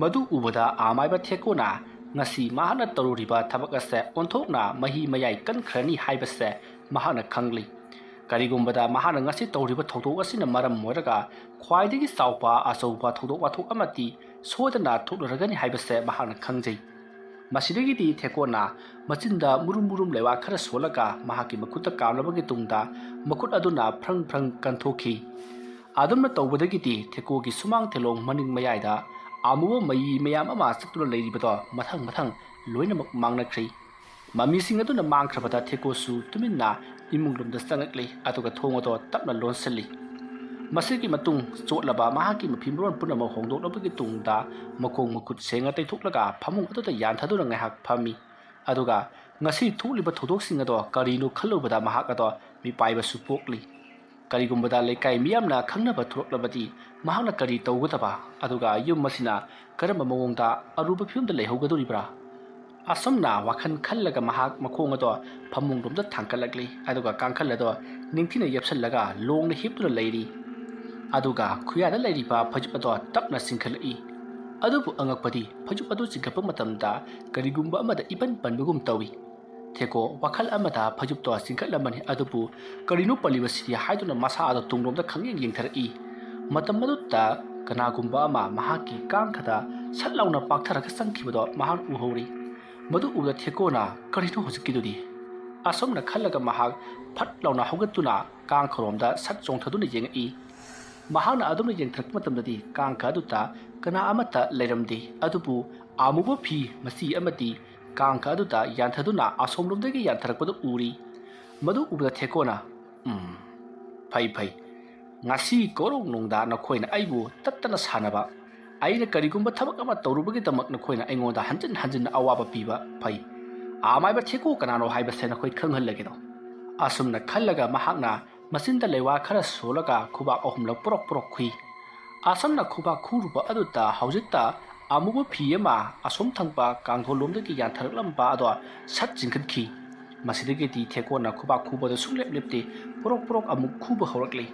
ꯃꯗꯨ ꯎꯕꯗ ꯑꯃꯥꯏꯕ ꯊꯦꯀꯣꯅ ꯉꯁꯤ ꯃꯍꯥꯛꯅ ꯇꯧꯔꯨꯔꯤꯕ ꯊꯕꯛ ꯑꯁꯦ ꯑꯣꯟꯊꯣꯛꯅ ꯃꯍꯤ ꯃꯌꯥꯏ ꯀꯟꯈ꯭ꯔꯅꯤ ꯍꯥꯏꯕꯁꯦ ꯃꯍꯥꯛꯅ ꯈꯪꯂꯤ꯫ ꯀꯔꯤꯒꯨꯝꯕꯗ ꯃꯍꯥꯛꯅ ꯉꯁꯤ ꯇꯧꯔꯤꯕ ꯊꯧꯗꯣꯛ ꯑꯁꯤꯅ ꯃꯔꯝ ꯑꯣꯏꯔꯒ ꯈ꯭ꯋꯥꯏꯗꯒꯤ ꯆꯥꯎꯕ ꯑꯆꯧꯕ ꯊꯧꯗꯣꯛ ꯋꯥꯊꯣꯛ ꯑꯃꯗꯤ ꯁꯣꯏꯗꯅ ꯊꯣꯛꯂꯔꯒꯅꯤ ꯍꯥꯏꯕꯁꯦ ꯃꯍꯥꯛꯅ ꯈꯪꯖꯩ꯫ ꯃꯁꯤꯗꯒꯤꯗꯤ ꯊꯦꯀꯣꯅ ꯃꯆꯤꯟꯗ ꯃꯨꯔꯨꯝ ꯃꯨꯔꯨꯝ ꯂꯩꯕꯥꯛ ꯈꯔ ꯁꯣꯜꯂꯒ ꯃꯍꯥꯛꯀꯤ ꯃꯈꯨꯠꯇ ꯀꯥꯝꯂꯕꯒꯤ ꯇꯨꯡꯗ ꯃꯈꯨꯠ ꯑꯗꯨꯅ ꯐ꯭ꯔꯪ ꯐ꯭ꯔꯪ ꯀꯟꯊꯣꯛꯈꯤ꯫ ꯑꯗꯨꯝꯅ ꯇꯧꯕꯗꯒꯤꯗꯤ ꯊꯦꯀꯣꯒꯤ ꯁꯨꯃꯥꯡ ꯊꯦꯂꯣꯡ ꯃꯅꯤꯡ ꯃꯌꯥꯏꯗ ꯑꯃꯨꯕ ꯃꯩ ꯃꯌꯥꯝ ꯑꯃ ꯆꯠꯇꯨꯅ ꯂꯩꯔꯤꯕꯗꯣ ꯃꯊꯪ ꯃꯊꯪ ꯂꯣꯏꯅꯃꯛ ꯃꯥꯡꯅꯈ꯭ꯔꯦ꯫ ꯃꯃꯤꯁꯤꯡ ꯑꯗꯨꯅ ꯃꯥꯡꯈ꯭ꯔꯕꯗ ꯊꯦꯀꯣꯁꯨ ꯇꯨꯃꯤꯟꯅ ꯏꯃꯨꯡ ꯂꯣꯝꯗ ꯆꯪꯂꯛꯂꯤ, ꯑꯗꯨꯒ ꯊꯣꯡ ꯑꯗꯣ ꯇꯞꯅ ꯂꯣꯟꯁꯤꯜꯂꯤ꯫ ꯃꯁꯤꯒꯤ ꯃꯇꯨꯡ ꯆꯣꯠꯂꯕ ꯃꯍꯥꯛꯀꯤ ꯃꯐꯤ ꯃꯔꯣꯟ ꯄꯨꯝꯅꯃꯛ ꯍꯣꯡꯗꯣꯛꯂꯕꯒꯤ ꯇꯨꯡꯗ ꯃꯈꯣꯡ ꯃꯈꯨꯠ ꯁꯦꯡꯅ ꯇꯩꯊꯣꯛꯂꯒ ꯐꯃꯨꯡ ꯑꯗꯨꯗ ꯌꯥꯟꯊꯗꯨꯅ ꯉꯥꯏꯍꯥꯛ ꯐꯝꯃꯤ꯫ ꯑꯗꯨꯒ ꯉꯁꯤ ꯊꯣꯛꯂꯤꯕ ꯊꯧꯗꯣꯛꯁꯤꯡ ꯑꯗꯣ ꯀꯔꯤꯅꯣ ꯈꯜꯂꯨꯕꯗ ꯃꯍꯥꯛ ꯑꯗꯣ ꯃꯤꯄꯥꯏꯕꯁꯨ ꯄꯣꯛꯂꯤ꯫ ꯀꯔꯤꯒꯨꯝꯕꯗ ꯂꯩꯀꯥꯏ ꯃꯤꯌꯥꯝꯅ ꯈꯪꯅꯕ ꯊꯣꯛꯂꯛꯂꯕꯗꯤ ꯃꯍꯥꯛꯅ ꯀꯔꯤ ꯇꯧꯒꯗꯕ? ꯑꯗꯨꯒ ꯌꯨꯝ ꯑꯁꯤꯅ ꯀꯔꯝꯕ ꯃꯑꯣꯡꯗ ꯑꯔꯨꯕ ꯐꯤꯕꯝꯗ ꯂꯩꯍꯧꯒꯗꯧꯔꯤꯕ꯭ꯔꯥ? ꯑꯁꯨꯝꯅ ꯋꯥꯈꯜ ꯈꯜꯂꯒ ꯃꯍꯥꯛ ꯃꯈꯣꯡ ꯑꯗꯣ ꯐꯃꯨꯡꯂꯣꯝꯗ ꯊꯥꯡꯒꯠꯂꯛꯂꯤ, ꯑꯗꯨꯒ ꯀꯥꯡꯈꯜ ꯑꯗꯣ ꯅꯤꯡꯊꯤꯅ ꯌꯦꯞꯁꯜꯂꯒ ꯂꯣꯡꯅ ꯍꯤꯞꯇꯨꯅ ꯂꯩꯔꯤ꯫ ꯑꯗꯨꯒ ꯈꯨꯌꯥꯗ ꯂꯩꯔꯤꯕ ꯐꯩꯖꯨꯞ ꯑꯗꯣ ꯇꯞꯅ ꯆꯤꯡꯈꯠꯂꯛꯏ꯫ ꯑꯗꯨꯕꯨ ꯑꯉꯛꯄꯗꯤ, ꯐꯩꯖꯨꯞ ꯑꯗꯨ ꯆꯤꯡꯈꯠꯄ ꯃꯇꯝꯗ ꯀꯔꯤꯒꯨꯝꯕ ꯑꯃꯗ ꯏꯄꯟ ꯄꯟꯕꯒꯨꯝ ꯇꯧꯏ꯫ ꯊꯦꯀꯣ ꯋꯥꯈꯜ ꯑꯃꯗ ꯐꯩꯖꯨꯞꯇꯣ ꯆꯤꯡꯈꯠꯂꯝꯕꯅꯤ, ꯑꯗꯨꯕꯨ ꯀꯔꯤꯅꯣ ꯄꯜꯂꯤꯕꯁꯤꯗꯤ ꯍꯥꯏꯗꯨꯅ ꯃꯁꯥ ꯑꯗꯣ ꯇꯨꯡꯂꯣꯝꯗ ꯈꯪꯌꯦꯡ ꯌꯦꯡꯊꯔꯛꯏ꯫ ꯃꯇꯝ ꯑꯗꯨꯗ ꯀꯅꯥꯒꯨꯝꯕ ꯑꯃ ꯃꯍꯥꯛꯀꯤ ꯀꯥꯡꯈꯗ ꯁꯠ ꯂꯥꯎꯅ ꯄꯥꯛꯊꯔꯒ ꯆꯪꯈꯤꯕꯗꯣ ꯃꯍꯥꯛꯅ ꯎꯍꯧꯔꯤ꯫ ꯃꯗꯨ ꯎꯕꯗ ꯊꯦꯀꯣꯅ "ꯀꯔꯤꯅꯣ ꯍꯧꯖꯤꯛꯀꯤꯗꯨꯗꯤ?" ꯑꯁꯨꯝꯅ ꯈꯜꯂꯒ ꯃꯍꯥꯛ ꯐꯠ ꯂꯥꯎꯅ ꯍꯧꯒꯠꯇꯨꯅ ꯀꯥꯡꯈꯔꯣꯝꯗ ꯁꯠ ꯆꯣꯡꯊꯗꯨꯅ ꯌꯦꯡꯉꯛꯏ꯫ ꯃꯍꯥꯛꯅ ꯑꯗꯨꯝꯅ ꯌꯦꯡꯊꯔꯛꯄ ꯃꯇꯝꯗꯗꯤ ꯀꯥꯡꯈ ꯑꯗꯨꯗ ꯀꯅꯥ ꯑꯃꯠꯇ ꯂꯩꯔꯝꯗꯦ, ꯑꯗꯨꯕꯨ ꯑꯃꯨꯕ ꯐꯤ ꯃꯆꯤ ꯑꯃꯗꯤ ꯀꯥꯡꯈ ꯑꯗꯨꯗ ꯌꯥꯟꯊꯗꯨꯅ ꯑꯁꯣꯝꯂꯣꯝꯗꯒꯤ ꯌꯥꯟꯊꯔꯛꯄꯗꯨ ꯎꯔꯤ꯫ ꯃꯗꯨ ꯎꯕꯗ ꯊꯦꯀꯣꯅ, "ꯎꯝ, ꯐꯩ, ꯐꯩ꯫ ꯉꯁꯤ ꯀꯣꯔꯧꯅꯨꯡꯗ ꯅꯈꯣꯏꯅ ꯑꯩꯕꯨ ꯇꯠꯇꯅ ꯁꯥꯟꯅꯕ, ꯑꯩꯅ ꯀꯔꯤꯒꯨꯝꯕ ꯊꯕꯛ ꯑꯃ ꯇꯧꯔꯨꯕꯒꯤꯗꯃꯛ ꯅꯈꯣꯏꯅ ꯑꯩꯉꯣꯟꯗ ꯍꯟꯖꯤꯟ ꯍꯟꯖꯤꯟ ꯑꯋꯥꯕ ꯄꯤꯕ ꯐꯩ꯫ ꯑꯃꯥꯏꯕ ꯊꯦꯀꯣ ꯀꯅꯥꯅꯣ ꯍꯥꯏꯕꯁꯦ ꯅꯈꯣꯏ ꯈꯪꯍꯜꯂꯒꯦꯗꯣ?" ꯑꯁꯨꯝꯅ ꯈꯜꯂꯒ ꯃꯍꯥꯛꯅ ꯃꯆꯤꯟꯗ ꯂꯩꯋꯥ ꯈꯔ ꯁꯣꯜꯂꯒ ꯈꯨꯕꯥꯛ ꯑꯍꯨꯝꯂꯛ ꯄꯨꯔꯛ ꯄꯨꯔꯛ ꯈꯨꯏ꯫ ꯑꯁꯨꯝꯅ ꯈꯨꯕꯥꯛ ꯈꯨꯔꯨꯕ ꯑꯗꯨꯗ ꯍꯧꯖꯤꯛꯇ ꯑꯃꯨꯕ ꯐꯤ ꯑꯃ ꯑꯁꯣꯝ ꯊꯪꯕ ꯀꯥꯡꯊꯣꯜꯂꯣꯝꯗꯒꯤ ꯌꯥꯟꯊꯔꯛꯂꯝꯕ ꯑꯗꯣ ꯁꯠ ꯆꯤꯡꯈꯠꯈꯤ꯫ ꯃꯁꯤꯗꯒꯤꯗꯤ ꯊꯦꯀꯣꯅ ꯈꯨꯕꯥꯛ ꯈꯨꯕꯗ ꯁꯨꯡꯂꯦꯞ ꯂꯦꯞꯇꯦ, ꯄꯨꯔꯛ ꯄꯨꯔꯛ ꯑꯃꯨꯛ ꯈꯨꯕ ꯍꯧꯔꯛꯂꯤ꯫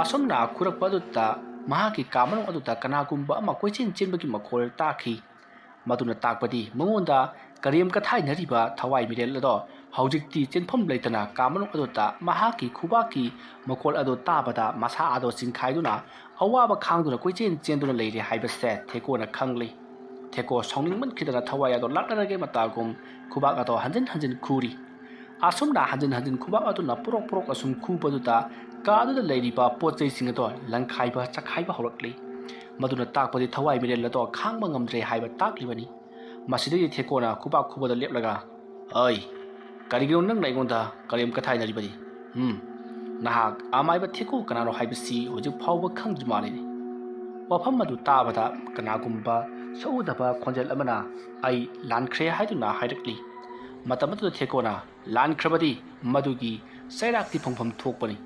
ꯑꯁꯨꯝꯅ ꯈꯨꯔꯛꯄ ꯑꯗꯨꯗ ꯃꯍꯥꯛꯀꯤ ꯀꯥ ꯃꯅꯨꯡ ꯑꯗꯨꯗ ꯀꯅꯥꯒꯨꯝꯕ ꯑꯃ ꯀꯣꯏꯆꯦꯟ ꯆꯦꯟꯕꯒꯤ ꯃꯈꯣꯜ ꯇꯥꯈꯤ꯫ ꯃꯗꯨꯅ ꯇꯥꯛꯄꯗꯤ ꯃꯉꯣꯟꯗ ꯀꯔꯦꯝ ꯀꯊꯥꯏꯅꯔꯤꯕ ꯊꯋꯥꯏ ꯃꯤꯔꯦꯜ ꯑꯗꯣ ꯍꯧꯖꯤꯛꯇꯤ ꯆꯦꯟꯐꯝ ꯂꯩꯇꯅ ꯀꯥ ꯃꯅꯨꯡ ꯑꯗꯨꯗ ꯃꯍꯥꯛꯀꯤ ꯈꯨꯕꯥꯛꯀꯤ ꯃꯈꯣꯜ ꯑꯗꯨ ꯇꯥꯕꯗ ꯃꯁꯥ ꯑꯗꯣ ꯆꯤꯡꯈꯥꯏꯗꯨꯅ ꯑꯋꯥꯕ ꯈꯥꯡꯗꯨꯅ ꯀꯣꯏꯆꯦꯟ ꯆꯦꯟꯗꯨꯅ ꯂꯩꯔꯦ ꯍꯥꯏꯕꯁꯦ ꯊꯦꯀꯣꯅ ꯈꯪꯂꯤ꯫ ꯊꯦꯀꯣ ꯁꯥꯎꯅꯤꯡꯃꯟꯈꯤꯗꯅ ꯊꯋꯥꯏ ꯑꯗꯣ ꯂꯥꯛꯅꯔꯒꯦ ꯃꯇꯥꯒꯨꯝ ꯈꯨꯕꯥꯛ ꯑꯗꯣ ꯍꯟꯖꯤꯟ ꯍꯟꯖꯤꯟ ꯈꯨꯔꯤ꯫ ꯑꯁꯨꯝꯅ ꯍꯟꯖꯤꯟ ꯍꯟꯖꯤꯟ ꯈꯨꯕꯥꯛ ꯑꯗꯨꯅ ꯄꯨꯔꯣꯛ ꯄꯨꯔꯣꯛ ꯑꯁꯨꯝ ꯈꯨꯕꯗꯨꯗ ꯀꯥ ꯑꯗꯨꯗ ꯂꯩꯔꯤꯕ ꯄꯣꯠ ꯆꯩꯁꯤꯡ ꯑꯗꯣ ꯂꯪꯈꯥꯏꯕ ꯆꯈꯥꯏꯕ ꯍꯧꯔꯛꯂꯤ꯫ ꯃꯗꯨꯅ ꯇꯥꯛꯄꯗꯤ ꯊꯋꯥꯏ ꯃꯤꯔꯦꯜ ꯑꯗꯣ ꯈꯥꯡꯕ ꯉꯝꯗ꯭ꯔꯦ ꯍꯥꯏꯕ ꯇꯥꯛꯂꯤꯕꯅꯤ꯫ ꯃꯁꯤꯗꯒꯤ ꯊꯦꯀꯣꯅ ꯈꯨꯕꯥꯛ ꯈꯨꯕꯗ ꯂꯦꯞꯂꯒ, ꯑꯩ, ꯀꯔꯤꯒꯤꯅꯣ ꯅꯪꯅ ꯑꯩꯉꯣꯟꯗ ꯀꯔꯦꯝ ꯀꯊꯥꯏꯅꯔꯤꯕꯗꯤ? ꯎꯝ, ꯅꯍꯥꯛ ꯑꯃꯥꯏꯕ ꯊꯦꯀꯣ ꯀꯅꯥꯅꯣ ꯍꯥꯏꯕꯁꯤ ꯍꯧꯖꯤꯛ ꯐꯥꯎꯕ ꯈꯪꯗ꯭ꯔꯤ ꯃꯥꯜꯂꯤꯅꯦ꯫ ꯋꯥꯐꯝ ꯑꯗꯨ ꯇꯥꯕꯗ ꯀꯅꯥꯒꯨꯝꯕ ꯁꯛꯎꯗꯕ ꯈꯣꯟꯖꯦꯜ ꯑꯃꯅ ꯑꯩ ꯂꯥꯟꯈ꯭ꯔꯦ ꯍꯥꯏꯗꯨꯅ ꯍꯥꯏꯔꯛꯂꯤ꯫ ꯃꯇꯝ ꯑꯗꯨꯗ ꯊꯦꯀꯣꯅ, "ꯂꯥꯟꯈ꯭ꯔꯕꯗꯤ ꯃꯗꯨꯒꯤ ꯆꯩꯔꯥꯛꯇꯤ ꯐꯪꯐꯝ ꯊꯣꯛꯄꯅꯤ꯫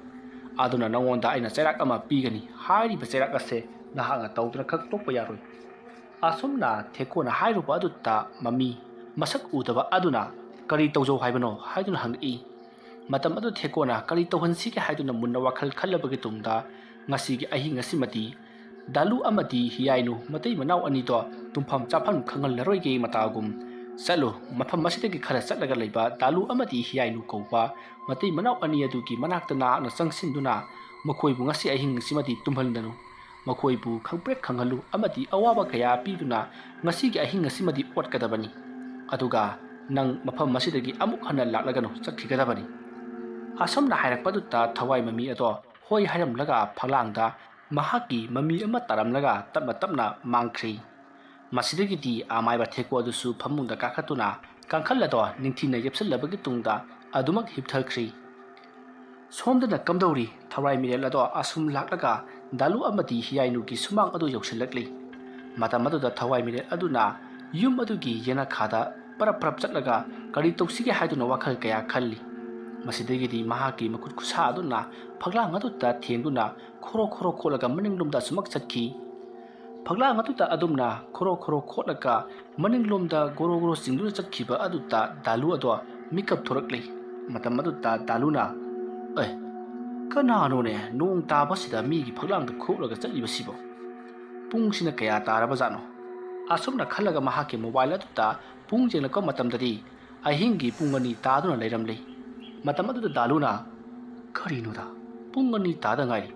ꯑꯗꯨꯅ ꯅꯉꯣꯟꯗ ꯑꯩꯅ ꯆꯩꯔꯥꯛ ꯑꯃ ꯄꯤꯒꯅꯤ꯫ ꯍꯥꯏꯔꯤꯕ ꯆꯩꯔꯥꯛ ꯑꯁꯦ ꯅꯍꯥꯛꯅ ꯇꯧꯗꯨꯅ ꯈꯛ ꯇꯣꯛꯄ ꯌꯥꯔꯣꯏ꯫" ꯑꯁꯨꯝꯅ ꯊꯦꯀꯣꯅ ꯍꯥꯏꯔꯨꯕ ꯑꯗꯨꯗ ꯃꯃꯤ ꯃꯁꯛ ꯎꯗꯕ ꯑꯗꯨꯅ, "ꯀꯔꯤ ꯇꯧꯖꯧ ꯍꯥꯏꯕꯅꯣ?" ꯍꯥꯏꯗꯨꯅ ꯍꯪꯉꯛꯏ꯫ ꯃꯇꯝ ꯑꯗꯨ ꯊꯦꯀꯣꯅ ꯀꯔꯤ ꯇꯧꯍꯟꯁꯤꯒꯦ ꯍꯥꯏꯗꯨꯅ ꯃꯨꯟꯅ ꯋꯥꯈꯜ ꯈꯜꯂꯕꯒꯤ ꯇꯨꯡꯗ, ꯉꯁꯤꯒꯤ ꯑꯍꯤꯡ ꯑꯁꯤꯃꯗꯤ ꯗꯥꯂꯨ ꯑꯃꯗꯤ ꯍꯤꯌꯥꯏꯅꯨ ꯃꯇꯩ ꯃꯅꯥꯎ ꯑꯅꯤꯗꯣ ꯇꯨꯝꯐꯝ ꯆꯥꯐꯝ ꯈꯪꯍꯜꯂꯔꯣꯏꯒꯦ ꯃꯇꯥꯒꯨꯝ꯫ ꯆꯠꯂꯨ, ꯃꯐꯝ ꯑꯁꯤꯗꯒꯤ ꯈꯔ ꯆꯠꯂꯒ ꯂꯩꯕ ꯗꯥꯂꯨ ꯑꯃꯗꯤ ꯍꯤꯌꯥꯏꯅꯨ ꯀꯧꯕ ꯃꯇꯩ ꯃꯅꯥꯎ ꯑꯅꯤ ꯑꯗꯨꯒꯤ ꯃꯅꯥꯛꯇ ꯅꯍꯥꯛꯅ ꯆꯪꯁꯤꯟꯗꯨꯅ ꯃꯈꯣꯏꯕꯨ ꯉꯁꯤ ꯑꯍꯤꯡ ꯑꯁꯤꯃꯗꯤ ꯇꯨꯝꯍꯟꯒꯅꯨ꯫ ꯃꯈꯣꯏꯕꯨ ꯈꯪꯄ꯭ꯔꯦꯛ ꯈꯪꯍꯜꯂꯨ ꯑꯃꯗꯤ ꯑꯋꯥꯕ ꯀꯌꯥ ꯄꯤꯗꯨꯅ ꯉꯁꯤꯒꯤ ꯑꯍꯤꯡ ꯑꯁꯤꯃꯗꯤ ꯑꯣꯠꯀꯗꯕꯅꯤ꯫ ꯑꯗꯨꯒ ꯅꯪ ꯃꯐꯝ ꯑꯁꯤꯗꯒꯤ ꯑꯃꯨꯛ ꯍꯟꯅ ꯂꯥꯛꯂꯒꯅꯨ, ꯆꯠꯈꯤꯒꯗꯕꯅꯤ꯫ ꯑꯁꯨꯝꯅ ꯍꯥꯏꯔꯛꯄꯗꯨꯗ ꯊꯋꯥꯏ ꯃꯃꯤ ꯑꯗꯣ ꯍꯣꯏ ꯍꯥꯏꯔꯝꯂꯒ ꯐꯛꯂꯥꯡꯗ ꯃꯍꯥꯛꯀꯤ ꯃꯃꯤ ꯑꯃ ꯇꯥꯔꯝꯂꯒ ꯇꯞꯅ ꯇꯞꯅ ꯃꯥꯡꯈ꯭ꯔꯤ꯫ ꯃꯁꯤꯗꯒꯤꯗꯤ ꯑꯃꯥꯏꯕ ꯊꯦꯀꯣ ꯑꯗꯨꯁꯨ ꯐꯃꯨꯡꯗ ꯀꯥꯈꯠꯇꯨꯅ ꯀꯥꯡꯈꯜ ꯑꯗꯣ ꯅꯤꯡꯊꯤꯅ ꯌꯦꯞꯁꯤꯜꯂꯕꯒꯤ ꯇꯨꯡꯗ ꯑꯗꯨꯃꯛ ꯍꯤꯞꯊꯈ꯭ꯔꯤ꯫ ꯁꯣꯝꯗꯅ ꯀꯝꯗꯧꯔꯤ? ꯊꯋꯥꯏ ꯃꯤꯔꯦꯜ ꯑꯗꯣ ꯑꯁꯨꯝ ꯂꯥꯛꯂꯒ ꯗꯥꯂꯨ ꯑꯃꯗꯤ ꯍꯤꯌꯥꯏꯅꯨꯒꯤ ꯁꯨꯃꯥꯡ ꯑꯗꯨ ꯌꯧꯁꯤꯜꯂꯛꯂꯤ꯫ ꯃꯇꯝ ꯑꯗꯨꯗ ꯊꯋꯥꯏ ꯃꯤꯔꯦꯜ ꯑꯗꯨꯅ ꯌꯨꯝ ꯑꯗꯨꯒꯤ ꯌꯦꯅꯈꯥꯗ ꯄꯔꯞ ꯄꯔꯞ ꯆꯠꯂꯒ ꯀꯔꯤ ꯇꯧꯁꯤꯒꯦ ꯍꯥꯏꯗꯨꯅ ꯋꯥꯈꯜ ꯀꯌꯥ ꯈꯜꯂꯤ꯫ ꯃꯁꯤꯗꯒꯤꯗꯤ ꯃꯍꯥꯛꯀꯤ ꯃꯈꯨꯠ ꯈꯨꯠꯁꯥ ꯑꯗꯨꯅ ꯐꯛꯂꯥꯡ ꯑꯗꯨꯗ ꯊꯦꯡꯗꯨꯅ ꯈꯣꯔꯣ ꯈꯣꯔꯣ ꯈꯣꯠꯂꯒ ꯃꯅꯤꯡꯂꯣꯝꯗ ꯑꯁꯨꯃꯛ ꯆꯠꯈꯤ꯫ ꯐꯛꯂꯥꯡ ꯑꯗꯨꯗ ꯑꯗꯨꯝꯅ ꯈꯣꯔꯣ ꯈꯣꯔꯣ ꯈꯣꯠꯂꯒ ꯃꯅꯤꯡꯂꯣꯝꯗ ꯒꯣꯔꯣ ꯒꯣꯔꯣ ꯆꯤꯡꯗꯨꯅ ꯆꯠꯈꯤꯕ ꯑꯗꯨꯗ ꯗꯥꯂꯨ ꯑꯗꯣ ꯃꯤꯀꯞ ꯊꯣꯔꯛꯂꯤ꯫ ꯃꯇꯝ ꯑꯗꯨꯗ ꯗꯥꯂꯨꯅ, "ꯑꯦ, ꯀꯅꯥꯅꯣꯅꯦ ꯅꯣꯡ ꯇꯥꯕꯁꯤꯗ ꯃꯤꯒꯤ ꯐꯛꯂꯥꯡꯗ ꯈꯣꯠꯂꯒ ꯆꯠꯂꯤꯕꯁꯤꯕꯣ? ꯄꯨꯡꯁꯤꯅ ꯀꯌꯥ ꯇꯥꯔꯕꯖꯥꯠꯅꯣ?" ꯑꯁꯨꯝꯅ ꯈꯜꯂꯒ ꯃꯍꯥꯛꯀꯤ ꯃꯣꯕꯥꯏꯜ ꯑꯗꯨꯗ ꯄꯨꯡ ꯌꯦꯡꯂꯛꯄ ꯃꯇꯝꯗꯗꯤ ꯑꯍꯤꯡꯒꯤ ꯄꯨꯡ ꯑꯅꯤ ꯇꯥꯗꯨꯅ ꯂꯩꯔꯝꯂꯦ꯫ ꯃꯇꯝ ꯑꯗꯨꯗ ꯗꯥꯂꯨꯅ, "ꯀꯔꯤꯅꯣꯗ, ꯄꯨꯡ ꯑꯅꯤ ꯇꯥꯗ ꯉꯥꯏꯔꯤ꯫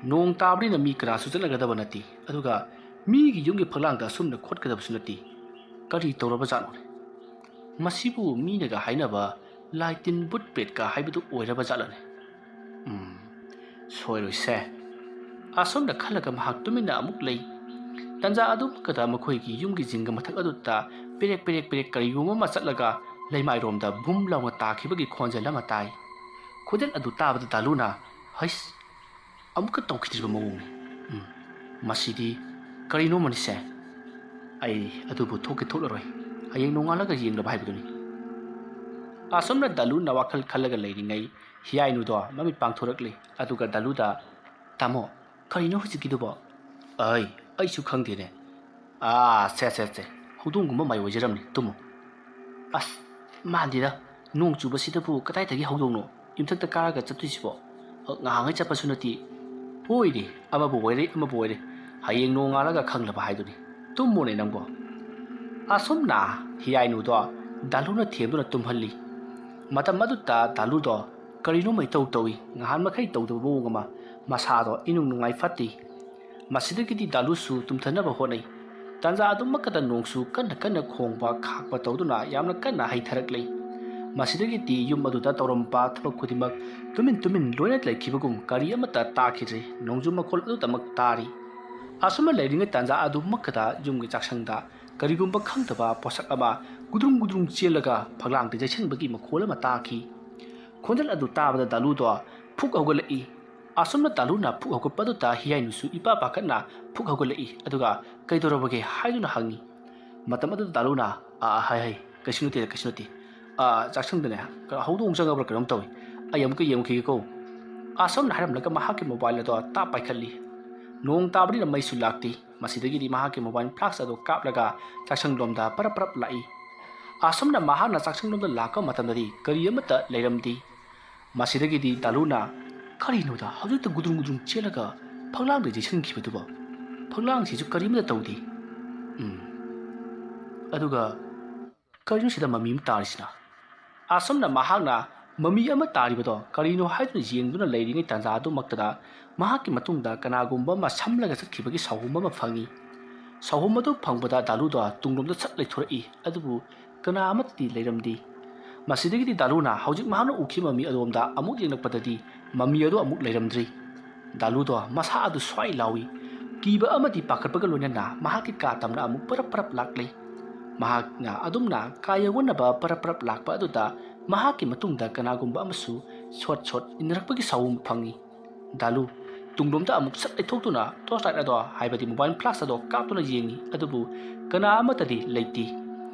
ꯅꯣꯡ ꯇꯥꯕꯅꯤꯅ ꯃꯤ ꯀꯅꯥꯁꯨ ꯆꯠꯅꯒꯗꯕ ꯅꯠꯇꯦ꯫ ꯑꯗꯨꯒ ꯃꯤꯒꯤ ꯌꯨꯝꯒꯤ ꯐꯛꯂꯥꯡꯗ ꯑꯁꯨꯝꯅ ꯈꯣꯠꯀꯗꯕꯁꯨ ꯅꯠꯇꯦ꯫ ꯀꯔꯤ ꯇꯧꯔꯕꯖꯥꯠꯅꯣꯅꯦ? ꯃꯁꯤꯕꯨ ꯃꯤꯅꯒ ꯍꯥꯏꯅꯕ ꯂꯥꯏ ꯇꯤꯟ ꯕꯨꯠ ꯄ꯭ꯔꯦꯠꯀ ꯍꯥꯏꯕꯗꯨ ꯑꯣꯏꯔꯕ ꯖꯥꯠꯂꯅꯦ? ꯎꯝ, ꯁꯣꯏꯔꯣꯏꯁꯦ꯫" ꯑꯁꯨꯝꯅ ꯈꯜꯂꯒ ꯃꯍꯥꯛ ꯇꯨꯃꯤꯟꯅ ꯑꯃꯨꯛ ꯂꯩ꯫ ꯇꯟꯖꯥ ꯑꯗꯨꯃꯛꯇꯗ ꯃꯈꯣꯏꯒꯤ ꯌꯨꯝꯒꯤ ꯖꯤꯡꯒ ꯃꯊꯛ ꯑꯗꯨꯗ ꯄꯦꯔꯦꯛ ꯄꯦꯔꯦꯛ ꯄꯦꯔꯦꯛ ꯀꯔꯤꯒꯨꯝꯕ ꯑꯃ ꯆꯠꯂꯒ ꯂꯩꯃꯥꯏꯔꯣꯝꯗ ꯕꯨꯝ ꯂꯥꯎꯅ ꯇꯥꯈꯤꯕꯒꯤ ꯈꯣꯟꯖꯦꯜ ꯑꯃ ꯇꯥꯏ꯫ ꯈꯣꯟꯖꯦꯜ ꯑꯗꯨ ꯇꯥꯕꯗ ꯗꯥꯂꯨꯅ, "ꯍꯩꯁ, ꯑꯃꯨꯛꯀ ꯇꯧꯈꯤꯗ꯭ꯔꯤꯕ ꯃꯑꯣꯡꯅꯤ꯫ ꯎꯝ, ꯃꯁꯤꯗꯤ ꯀꯔꯤꯅꯣ ꯑꯃꯅꯤꯁꯦ? ꯑꯩ ꯑꯗꯨꯕꯨ ꯊꯣꯛꯀꯦ ꯊꯣꯛꯂꯔꯣꯏ, ꯍꯌꯦꯡ ꯅꯣꯡꯉꯥꯜꯂꯒ ꯌꯦꯡꯂꯕ ꯍꯥꯏꯕꯗꯨꯅꯤ"꯫ ꯑꯁꯨꯝꯅ ꯗꯥꯂꯨꯅ ꯋꯥꯈꯜ ꯈꯜꯂꯒ ꯂꯩꯔꯤꯉꯩ ꯍꯤꯌꯥꯏꯅꯨꯗꯣ ꯃꯃꯤꯠ ꯄꯥꯡꯊꯣꯔꯛꯂꯤ꯫ ꯑꯗꯨꯒ ꯗꯥꯂꯨꯗ, "ꯇꯥꯃꯣ, ꯀꯔꯤꯅꯣ ꯍꯧꯖꯤꯛꯀꯤꯗꯨꯕꯣ?" "ꯑꯩ, ꯑꯩꯁꯨ ꯈꯪꯗꯦꯅꯦ꯫ ꯑꯥ, ꯁꯦ, ꯁꯦ, ꯁꯦ, ꯍꯧꯗꯣꯡꯒꯨꯝꯕ ꯃꯥꯏ ꯑꯣꯏꯖꯔꯝꯅꯤ, ꯇꯨꯝꯃꯨ"꯫ "ꯑꯁ, ꯃꯥꯟꯗꯦꯗ, ꯅꯣꯡ ꯆꯨꯕꯁꯤꯗꯕꯨ ꯀꯗꯥꯏꯗꯒꯤ ꯍꯧꯗꯣꯡꯅꯣ ꯌꯨꯝꯊꯛꯇ ꯀꯥꯔꯒ ꯆꯠꯇꯣꯏꯁꯤꯕꯣ? ꯉꯍꯥꯡꯉꯩ ꯆꯠꯄꯁꯨ ꯅꯠꯇꯦ"꯫ "ꯍꯣꯏꯅꯦ, ꯑꯃꯕꯨ ꯑꯣꯏꯔꯦ, ꯑꯃꯕꯨ ꯑꯣꯏꯔꯦ, ꯍꯌꯦꯡ ꯅꯣꯡꯉꯥꯜꯂꯒ ꯈꯪꯂꯕ ꯍꯥꯏꯗꯨꯅꯤ꯫ ꯇꯨꯝꯃꯣꯅꯦ ꯅꯪꯕꯣ"꯫ ꯑꯁꯨꯝꯅ ꯍꯤꯌꯥꯏꯅꯨꯗꯣ ꯗꯥꯂꯨꯅ ꯊꯦꯝꯗꯨꯅ ꯇꯨꯝꯍꯜꯂꯤ꯫ ꯃꯇꯝ ꯑꯗꯨꯗ ꯗꯥꯂꯨꯗꯣ ꯀꯔꯤꯅꯣꯝꯃ ꯏꯇꯧ ꯇꯧꯏ, ꯉꯍꯥꯟ ꯃꯈꯩ ꯇꯧꯗꯕ ꯃꯑꯣꯡ ꯑꯃ꯫ ꯃꯁꯥꯗꯣ ꯏꯅꯨꯡ ꯅꯨꯡꯉꯥꯏ ꯐꯠꯇꯦ꯫ ꯃꯁꯤꯗꯒꯤꯗꯤ ꯗꯥꯂꯨꯁꯨ ꯇꯨꯝꯊꯅꯕ ꯍꯣꯠꯅꯩ꯫ ꯇꯥꯟꯖꯥ ꯑꯗꯨꯃꯛꯀꯗ ꯅꯣꯡꯁꯨ ꯀꯟꯅ ꯀꯟꯅ ꯈꯣꯡꯕ ꯈꯥꯛꯄ ꯇꯧꯗꯨꯅ ꯌꯥꯝꯅ ꯀꯟꯅ ꯍꯩꯊꯔꯛꯂꯤ꯫ ꯃꯁꯤꯗꯒꯤꯗꯤ ꯌꯨꯝ ꯑꯗꯨꯗ ꯇꯧꯔꯝꯕ ꯊꯕꯛ ꯈꯨꯗꯤꯡꯃꯛ ꯇꯨꯃꯤꯟ ꯇꯨꯃꯤꯟ ꯂꯣꯏꯅ ꯂꯩꯈꯤꯕꯒꯨꯝ ꯀꯔꯤ ꯑꯃꯠꯇ ꯇꯥꯈꯤꯗ꯭ꯔꯦ꯫ ꯅꯣꯡꯖꯨ ꯃꯈꯣꯜ ꯑꯗꯨꯗꯃꯛ ꯇꯥꯔꯤ꯫ ꯑꯁꯨꯝꯅ ꯂꯩꯔꯤꯉꯩ ꯇꯥꯟꯖꯥ ꯑꯗꯨꯃꯛꯀꯗ ꯌꯨꯝꯒꯤ ꯆꯥꯛꯁꯪꯗ ꯀꯔꯤꯒꯨꯝꯕ ꯈꯪꯗꯕ ꯄꯣꯠꯁꯛ ꯑꯃ ꯒꯨꯗ꯭ꯔꯨꯡ ꯒꯨꯗ꯭ꯔꯨꯡ ꯆꯦꯜꯂꯒ ꯐꯛꯂꯥꯡꯗ ꯌꯩꯁꯟꯕꯒꯤ ꯃꯈꯣꯜ ꯑꯃ ꯇꯥꯈꯤ꯫ ꯈꯣꯟꯖꯦꯜ ꯑꯗꯨ ꯇꯥꯕꯗ ꯗꯥꯂꯨꯗꯣ ꯐꯨꯛ ꯍꯧꯒꯠꯂꯛꯏ꯫ ꯑꯁꯨꯝꯅ ꯗꯥꯂꯨꯅ ꯐꯨꯛ ꯍꯧꯒꯠꯄꯗꯨꯗ ꯍꯤꯌꯥꯏꯅꯨꯁꯨ ꯏꯄꯥ ꯄꯥꯈꯠꯅ ꯐꯨꯛ ꯍꯧꯒꯠꯂꯛꯏ, ꯑꯗꯨꯒ "ꯀꯩꯗꯧꯔꯕꯒꯦ?" ꯍꯥꯏꯗꯨꯅ ꯍꯪꯉꯤ꯫ ꯃꯇꯝ ꯑꯗꯨꯗ ꯗꯥꯂꯨꯅ, "ꯑꯥ, ꯍꯥꯏ, ꯍꯥꯏ, ꯀꯩꯁꯨ ꯅꯠꯇꯦꯗ, ꯀꯩꯁꯨ ꯅꯠꯇꯦ꯫ ꯑꯥ, ꯆꯥꯛꯁꯪꯗꯅꯦ, ꯍꯧꯗꯣꯡ ꯆꯪꯉꯕ꯭ꯔꯥ ꯀꯩꯅꯣꯝ ꯇꯧꯏ꯫ ꯑꯩ ꯑꯃꯨꯛꯀ ꯌꯦꯡꯉꯨꯈꯤꯒꯦꯀꯣ"꯫ ꯑꯁꯨꯝꯅ ꯍꯥꯏꯔꯝꯂꯒ ꯃꯍꯥꯛꯀꯤ ꯃꯣꯕꯥꯏꯜ ꯑꯗꯣ ꯇꯥꯞ ꯄꯥꯏꯈꯠꯂꯤ꯫ ꯅꯣꯡ ꯇꯥꯕꯅꯤꯅ ꯃꯩꯁꯨ ꯂꯥꯛꯇꯦ꯫ ꯃꯁꯤꯗꯒꯤꯗꯤ ꯃꯍꯥꯛꯀꯤ ꯃꯣꯕꯥꯏꯜ ꯐ꯭ꯂꯥꯁ ꯑꯗꯨ ꯀꯥꯞꯂꯒ ꯆꯥꯛꯁꯪꯂꯣꯝꯗ ꯄꯔꯞ ꯄꯔꯞ ꯂꯥꯛꯏ꯫ ꯑꯁꯨꯝꯅ ꯃꯍꯥꯛꯅ ꯆꯥꯛꯁꯪꯂꯣꯝꯗ ꯂꯥꯛꯄ ꯃꯇꯝꯗꯗꯤ ꯀꯔꯤ ꯑꯃꯠꯇ ꯂꯩꯔꯝꯗꯦ꯫ ꯃꯁꯤꯗꯒꯤꯗꯤ ꯗꯥꯂꯨꯅ, "ꯀꯔꯤꯅꯣꯗ ꯍꯧꯖꯤꯛꯇ ꯒꯨꯗ꯭ꯔꯨꯡ ꯒꯨꯗ꯭ꯔꯨꯡ ꯆꯦꯜꯂꯒ ꯐꯛꯂꯥꯡꯗ ꯌꯩꯁꯟꯈꯤꯕꯗꯨꯕꯣ? ꯐꯛꯂꯥꯡꯁꯤꯁꯨ ꯀꯔꯤꯃꯠꯇ ꯇꯧꯗꯦ꯫ ꯎꯝ, ꯑꯗꯨꯒ ꯀꯔꯤꯅꯣ ꯁꯤꯗ ꯃꯃꯤ ꯑꯃ ꯇꯥꯔꯤꯁꯤꯅ?" ꯑꯁꯨꯝꯅ ꯃꯍꯥꯛꯅ ꯃꯃꯤ ꯑꯃ ꯇꯥꯔꯤꯕꯗꯣ ꯀꯔꯤꯅꯣ ꯍꯥꯏꯗꯨꯅ ꯌꯦꯡꯗꯨꯅ ꯂꯩꯔꯤꯉꯩ ꯇꯥꯟꯖꯥ ꯑꯗꯨꯃꯛꯇꯗ ꯃꯍꯥꯛꯀꯤ ꯃꯇꯨꯡꯗ ꯀꯅꯥꯒꯨꯝꯕ ꯑꯃ ꯁꯝꯂꯒ ꯆꯠꯈꯤꯕꯒꯤ ꯁꯥꯎꯍꯨꯝ ꯑꯃ ꯐꯪꯉꯤ꯫ ꯁꯥꯎꯍꯨꯝ ꯑꯗꯨ ꯐꯪꯕꯗ ꯗꯥꯂꯨꯗꯣ ꯇꯨꯡꯂꯣꯝꯗ ꯁꯠ ꯂꯩꯊꯣꯔꯛꯏ, ꯑꯗꯨꯕꯨ ꯀꯅꯥ ꯑꯃꯠꯇꯗꯤ ꯂꯩꯔꯝꯗꯦ꯫ ꯃꯁꯤꯗꯒꯤꯗꯤ ꯗꯥꯂꯨꯅ ꯍꯧꯖꯤꯛ ꯃꯍꯥꯛꯅ ꯎꯈꯤꯕ ꯃꯃꯤ ꯑꯗꯣꯝꯗ ꯑꯃꯨꯛ ꯌꯦꯡꯂꯛꯄꯗꯗꯤ ꯃꯃꯤ ꯑꯗꯨ ꯑꯃꯨꯛ ꯂꯩꯔꯝꯗ꯭ꯔꯤ꯫ ꯗꯥꯂꯨꯗꯣ ꯃꯁꯥ ꯑꯗꯨ ꯁ꯭ꯋꯥꯏ ꯂꯥꯎꯏ꯫ ꯀꯤꯕ ꯑꯃꯗꯤ ꯄꯥꯈꯠꯄꯒ ꯂꯣꯏꯅꯅ ꯃꯍꯥꯛꯀꯤ ꯀꯥ ꯇꯝꯅ ꯑꯃꯨꯛ ꯄꯔꯞ ꯄꯔꯞ ꯂꯥꯛꯂꯤ꯫ ꯃꯍꯥꯛꯅ ꯑꯗꯨꯝꯅ ꯀꯥ ꯌꯧꯅꯅꯕ ꯄꯔꯞ ꯄꯔꯞ ꯂꯥꯛꯄ ꯑꯗꯨꯗ ꯃꯍꯥꯛꯀꯤ ꯃꯇꯨꯡꯗ ꯀꯅꯥꯒꯨꯝꯕ ꯑꯃꯁꯨ ꯁꯣꯠ ꯁꯣꯠ ꯏꯟꯅꯔꯛꯄꯒꯤ ꯁꯥꯑꯣꯝ ꯐꯪꯏ꯫ ꯗꯥꯂꯨ ꯇꯨꯡꯂꯣꯝꯗ ꯑꯃꯨꯛ ꯁꯠ ꯂꯩꯊꯣꯛꯇꯨꯅ ꯇꯣꯔꯆ ꯂꯥꯏꯠ ꯑꯗꯣ, ꯍꯥꯏꯕꯗꯤ ꯃꯣꯕꯥꯏꯜ ꯐ꯭ꯂꯥꯁ ꯑꯗꯣ ꯀꯥꯞꯇꯨꯅ ꯌꯦꯡꯏ, ꯑꯗꯨꯕꯨ ꯀꯅꯥ ꯑꯃꯠꯇꯗꯤ ꯂꯩꯇꯦ꯫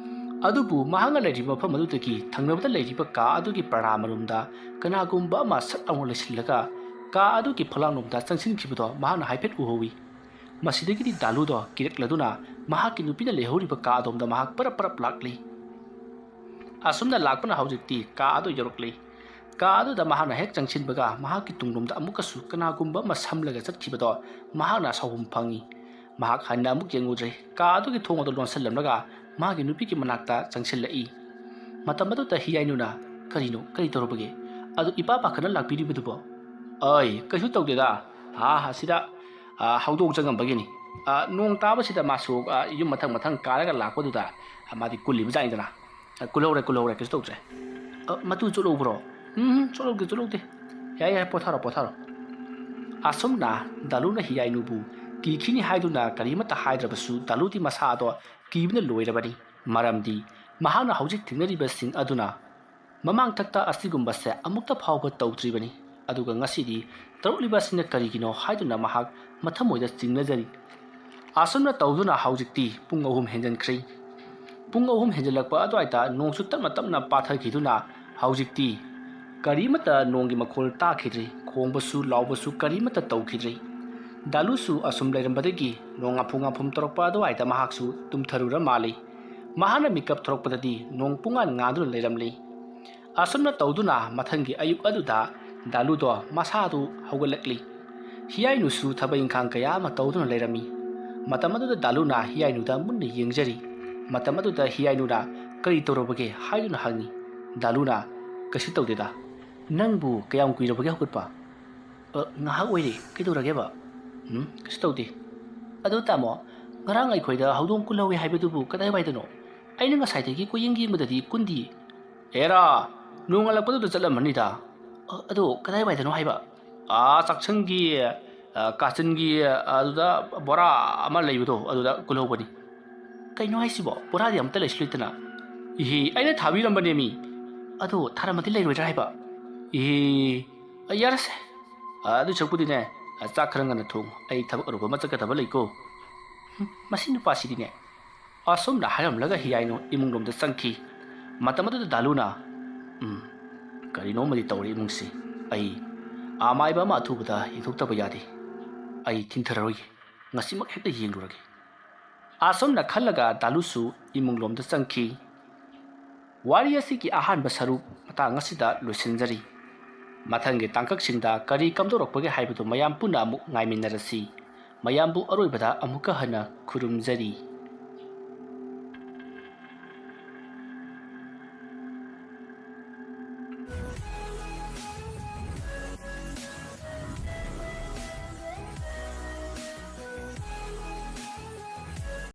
ꯑꯗꯨꯕꯨ ꯃꯍꯥꯛꯅ ꯂꯩꯔꯤꯕ ꯃꯐꯝ ꯑꯗꯨꯗꯒꯤ ꯊꯪꯅꯕꯗ ꯂꯩꯔꯤꯕ ꯀꯥ ꯑꯗꯨꯒꯤ ꯄꯔꯥ ꯑꯃꯔꯣꯝꯗ ꯀꯅꯥꯒꯨꯝꯕ ꯑꯃ ꯁꯠ ꯂꯥꯎꯅ ꯂꯩꯁꯤꯜꯂꯒ ꯀꯥ ꯑꯗꯨꯒꯤ ꯐꯛꯂꯥꯡꯂꯣꯝꯗ ꯆꯪꯁꯤꯟꯈꯤꯕꯗꯣ ꯃꯍꯥꯛꯅ ꯍꯥꯏꯐꯦꯠ ꯎꯍꯧꯏ꯫ ꯃꯁꯤꯗꯒꯤꯗꯤ ꯗꯥꯂꯨꯗꯣ ꯀꯤꯔꯛꯂꯗꯨꯅ ꯃꯍꯥꯛꯀꯤ ꯅꯨꯄꯤꯅ ꯂꯩꯍꯧꯔꯤꯕ ꯀꯥ ꯑꯗꯣꯝꯗ ꯃꯍꯥꯛ ꯄꯔꯞ ꯄꯔꯞ ꯂꯥꯛꯂꯤ꯫ ꯑꯁꯨꯝꯅ ꯂꯥꯛꯄꯅ ꯍꯧꯖꯤꯛꯇꯤ ꯀꯥ ꯑꯗꯨ ꯌꯧꯔꯛꯂꯤ꯫ ꯀꯥ ꯑꯗꯨꯗ ꯃꯍꯥꯛꯅ ꯍꯦꯛ ꯆꯪꯁꯤꯟꯕꯒ ꯃꯍꯥꯛꯀꯤ ꯇꯨꯡꯂꯣꯝꯗ ꯑꯃꯨꯛꯀꯁꯨ ꯀꯅꯥꯒꯨꯝꯕ ꯑꯃ ꯁꯝꯂꯒ ꯆꯠꯈꯤꯕꯗꯣ ꯃꯍꯥꯛꯅ ꯁꯥꯎꯍꯨꯝ ꯐꯪꯏ꯫ ꯃꯍꯥꯛ ꯍꯟꯅ ꯑꯃꯨꯛ ꯌꯦꯡꯉꯨꯗ꯭ꯔꯦ꯫ ꯀꯥ ꯑꯗꯨꯒꯤ ꯊꯣꯡ ꯑꯗꯨ ꯂꯣꯟꯁꯤꯜꯂꯝꯂꯒ ꯃꯥꯒꯤ ꯅꯨꯄꯤꯒꯤ ꯃꯅꯥꯛꯇ ꯆꯪꯁꯤꯜꯂꯛꯏ꯫ ꯃꯇꯝ ꯑꯗꯨꯗ ꯍꯤꯌꯥꯏꯅꯨꯅ, "ꯀꯔꯤꯅꯣ? ꯀꯔꯤ ꯇꯧꯔꯕꯒꯦ? ꯑꯗꯨ ꯏꯄꯥ ꯄꯥꯈꯠꯅ ꯂꯥꯛꯄꯤꯔꯤꯕꯗꯨꯕꯣ?" "ꯑꯩ ꯀꯩꯁꯨ ꯇꯧꯗꯦꯗ꯫ ꯑꯥ, ꯑꯁꯤꯗ, ꯑꯥ, ꯍꯧꯗꯣꯡ ꯆꯪꯉꯝꯕꯒꯤꯅꯤ꯫ ꯑꯥ, ꯅꯣꯡ ꯇꯥꯕꯁꯤꯗ ꯃꯥꯁꯨ, ꯑꯥ, ꯌꯨꯝ ꯃꯊꯪ ꯃꯊꯪ ꯀꯥꯔꯒ ꯂꯥꯛꯄꯗꯨꯗ, ꯑꯥ, ꯃꯥꯗꯤ ꯀꯨꯜꯂꯤꯕ ꯖꯥꯠꯅꯤꯗꯅ꯫ ꯑꯥ, ꯀꯨꯜꯍꯧꯔꯦ, ꯀꯨꯜꯍꯧꯔꯦ, ꯀꯩꯁꯨ ꯇꯧꯗ꯭ꯔꯦ꯫ ꯑꯥ, ꯃꯇꯨ ꯆꯣꯠꯍꯧꯕ꯭ꯔꯣ?" "ꯎꯝ, ꯆꯣꯠꯍꯧꯗꯦ, ꯆꯣꯠꯍꯧꯗꯦ꯫ ꯌꯥꯏ, ꯌꯥꯏ, ꯄꯣꯊꯥꯔꯣ, ꯄꯣꯊꯥꯔꯣ꯫" ꯑꯁꯨꯝꯅ ꯗꯥꯂꯨꯅ ꯍꯤꯌꯥꯏꯅꯨꯕꯨ ꯀꯤꯈꯤꯅꯤ ꯍꯥꯏꯗꯨꯅ ꯀꯔꯤꯃꯠꯇ ꯍꯥꯏꯗ꯭ꯔꯕꯁꯨ ꯗꯥꯂꯨꯗꯤ ꯃꯁꯥꯗꯣ ꯀꯤꯕꯅ ꯂꯣꯏꯔꯕꯅꯤ꯫ ꯃꯔꯝꯗꯤ ꯃꯍꯥꯛꯅ ꯍꯧꯖꯤꯛ ꯊꯦꯡꯅꯔꯤꯕꯁꯤꯡ ꯑꯗꯨꯅ ꯃꯃꯥꯡꯊꯛꯇ ꯑꯁꯤꯒꯨꯝꯕꯁꯦ ꯑꯃꯨꯛꯇ ꯐꯥꯎꯕ ꯇꯧꯗ꯭ꯔꯤꯕꯅꯤ꯫ ꯑꯗꯨꯒ ꯉꯁꯤꯗꯤ ꯇꯧꯔꯛꯂꯤꯕ ꯑꯁꯤꯅ ꯀꯔꯤꯒꯤꯅꯣ ꯍꯥꯏꯗꯨꯅ ꯃꯍꯥꯛ ꯃꯊꯃꯣꯏꯗ ꯆꯤꯡꯅꯖꯔꯤ꯫ ꯑꯁꯨꯝꯅ ꯇꯧꯗꯨꯅ ꯍꯧꯖꯤꯛꯇꯤ ꯄꯨꯡ ꯑꯍꯨꯝ ꯍꯦꯟꯖꯟꯈ꯭ꯔꯦ꯫ ꯄꯨꯡ ꯑꯍꯨꯝ ꯍꯦꯟꯖꯜꯂꯛꯄ ꯑꯗꯨꯋꯥꯏꯗ ꯅꯣꯡꯁꯨ ꯇꯞꯅ ꯇꯞꯅ ꯄꯥꯊꯈꯤꯗꯨꯅ ꯍꯧꯖꯤꯛꯇꯤ ꯀꯔꯤꯃꯠꯇ ꯅꯣꯡꯒꯤ ꯃꯈꯣꯜ ꯇꯥꯈꯤꯗ꯭ꯔꯦ꯫ ꯈꯣꯡꯕꯁꯨ ꯂꯥꯎꯕꯁꯨ ꯀꯔꯤꯃꯠꯇ ꯇꯧꯈꯤꯗ꯭ꯔꯦ꯫ ꯗꯥꯂꯨꯁꯨ ꯑꯁꯨꯝ ꯂꯩꯔꯝꯕꯗꯒꯤ ꯅꯣꯡ ꯉꯥꯐꯨ ꯉꯥꯐꯨꯝ ꯇꯧꯔꯛꯄ ꯑꯗꯨꯋꯥꯏꯗ ꯃꯍꯥꯛꯁꯨ ꯇꯨꯝꯊꯔꯨꯔ ꯃꯥꯜꯂꯤ꯫ ꯃꯍꯥꯛꯅ ꯃꯤꯀꯞ ꯊꯣꯔꯛꯄꯗꯗꯤ ꯅꯣꯡ ꯄꯨꯡꯉꯥꯟ ꯉꯥꯟꯗꯨꯅ ꯂꯩꯔꯝꯂꯤ꯫ ꯑꯁꯨꯝꯅ ꯇꯧꯗꯨꯅ ꯃꯊꯪꯒꯤ ꯑꯌꯨꯛ ꯑꯗꯨꯗ ꯗꯥꯂꯨꯗꯣ ꯃꯁꯥꯗꯨ ꯍꯧꯒꯠꯂꯛꯂꯤ꯫ ꯍꯤꯌꯥꯏꯅꯨꯁꯨ ꯊꯕꯛ ꯏꯪꯈꯥꯡ ꯀꯌꯥ ꯑꯃ ꯇꯧꯗꯨꯅ ꯂꯩꯔꯝꯃꯤ꯫ ꯃꯇꯝ ꯑꯗꯨꯗ ꯗꯥꯂꯨꯅ ꯍꯤꯌꯥꯏꯅꯨꯗ ꯃꯨꯟꯅ ꯌꯦꯡꯖꯔꯤ꯫ ꯃꯇꯝ ꯑꯗꯨꯗ ꯍꯤꯌꯥꯏꯅꯨꯅ, "ꯀꯔꯤ ꯇꯧꯔꯕꯒꯦ?" ꯍꯥꯏꯗꯨꯅ ꯍꯪꯉꯤ꯫ ꯗꯥꯂꯨꯅ, "ꯀꯩꯁꯨ ꯇꯧꯗꯦꯗ꯫ ꯅꯪꯕꯨ ꯀꯌꯥꯝ ꯀꯨꯏꯔꯕꯒꯦ ꯍꯧꯒꯠꯄ?" "ꯑ, ꯉꯥꯏꯍꯥꯛ ꯑꯣꯏꯔꯦ꯫ ꯀꯩꯗꯧꯔꯒꯦꯕ?" "ꯎꯝ, ꯀꯩꯁꯨ ꯇꯧꯗꯦ꯫" "ꯑꯗꯨ ꯇꯥꯃꯣ, ꯉꯔꯥꯡ ꯑꯩꯈꯣꯏꯗ ꯍꯧꯗꯣꯡ ꯀꯨꯜꯍꯧꯋꯤ ꯍꯥꯏꯕꯗꯨꯕꯨ ꯀꯗꯥꯏꯋꯥꯏꯗꯅꯣ? ꯑꯩꯅ ꯉꯁꯥꯏꯗꯒꯤ ꯀꯣꯏꯌꯦꯡ ꯌꯦꯡꯕꯗꯗꯤ ꯀꯨꯟꯗꯤ꯫" "ꯑꯦꯔꯥ, ꯅꯣꯡꯉꯥꯜꯂꯛꯄꯗꯨꯗ ꯆꯠꯂꯝꯃꯅꯤꯗ꯫" "ꯑ, ꯑꯗꯣ ꯀꯗꯥꯏꯋꯥꯏꯗꯅꯣ ꯍꯥꯏꯕ?" "ꯑꯥ, ꯆꯥꯛꯁꯪꯒꯤ, ꯑ, ꯀꯥꯆꯤꯟꯒꯤ, ꯑ, ꯑꯗꯨꯗ ꯕꯣꯔꯥ ꯑꯃ ꯂꯩꯕꯗꯣ, ꯑꯗꯨꯗ ꯀꯨꯜꯍꯧꯕꯅꯤ꯫" "ꯀꯩꯅꯣ ꯍꯥꯏꯁꯤꯕꯣ? ꯕꯣꯔꯥꯗꯤ ꯑꯝꯇ ꯂꯩꯁꯨ ꯂꯩꯇꯅ?" "ꯏꯍꯤ, ꯑꯩꯅ ꯊꯥꯕꯤꯔꯝꯕꯅꯦꯃꯤ꯫ ꯑꯗꯣ ꯊꯥꯔꯝꯃꯗꯤ ꯂꯩꯔꯣꯏꯗ꯭ꯔꯥ ꯍꯥꯏꯕ?" "ꯏꯍꯤ, ꯑ, ꯌꯥꯔꯁꯦ꯫ ꯑ, ꯑꯗꯨ ꯁꯔꯨꯛꯄꯨꯗꯤꯅꯦ, ꯑ, ꯆꯥꯛ ꯈꯔ ꯉꯟꯅ ꯊꯣꯡꯉꯨ꯫ ꯑꯩ ꯊꯕꯛ ꯑꯔꯨꯕ ꯑꯃ ꯆꯠꯀꯗꯕ ꯂꯩꯀꯣ꯫" ꯍꯨꯝ, ꯃꯁꯤ ꯅꯨꯄꯥꯁꯤꯗꯤꯅꯦ꯫ ꯑꯁꯨꯝꯅ ꯍꯥꯏꯔꯝꯂꯒ ꯍꯤꯌꯥꯏꯅꯣ ꯏꯃꯨꯡꯂꯣꯝꯗ ꯆꯪꯈꯤ꯫ ꯃꯇꯝ ꯑꯗꯨꯗ ꯗꯥꯂꯨꯅ, "ꯎꯝ, ꯀꯔꯤꯅꯣꯃꯗꯤ ꯇꯧꯔꯦ ꯏꯃꯨꯡꯁꯤ꯫ ꯑꯩ ꯑꯃꯥꯏꯕ ꯑꯃ ꯑꯊꯨꯕꯗ ꯌꯦꯡꯊꯣꯛꯇꯕ ꯌꯥꯗꯦ꯫ ꯑꯩ ꯊꯤꯡꯊꯔꯔꯣꯏꯒꯦ꯫ ꯉꯁꯤꯃꯛ ꯍꯦꯛꯇ ꯌꯦꯡꯂꯨꯔꯒꯦ꯫" ꯑꯁꯨꯝꯅ ꯈꯜꯂꯒ ꯗꯥꯂꯨꯁꯨ ꯏꯃꯨꯡꯂꯣꯝꯗ ꯆꯪꯈꯤ꯫ ꯋꯥꯔꯤ ꯑꯁꯤꯒꯤ ꯑꯍꯥꯟꯕ ꯁꯔꯨꯛ ꯃꯇꯥꯡ ꯑꯁꯤꯗ ꯂꯣꯏꯁꯤꯟꯖꯔꯤ꯫ ꯃꯊꯪꯒꯤ ꯇꯥꯡꯀꯛꯁꯤꯡꯗ ꯀꯔꯤ ꯀꯝꯗꯧꯔꯛꯄꯒꯦ ꯍꯥꯏꯕꯗꯨ ꯃꯌꯥꯝ ꯄꯨꯟꯅ ꯑꯃꯨꯛ ꯉꯥꯏꯃꯤꯟꯅꯔꯁꯤ꯫ ꯃꯌꯥꯝꯕꯨ ꯑꯔꯣꯏꯕꯗ ꯑꯃꯨꯛꯀ ꯍꯟꯅ ꯈꯨꯔꯨꯝꯖꯔꯤ꯫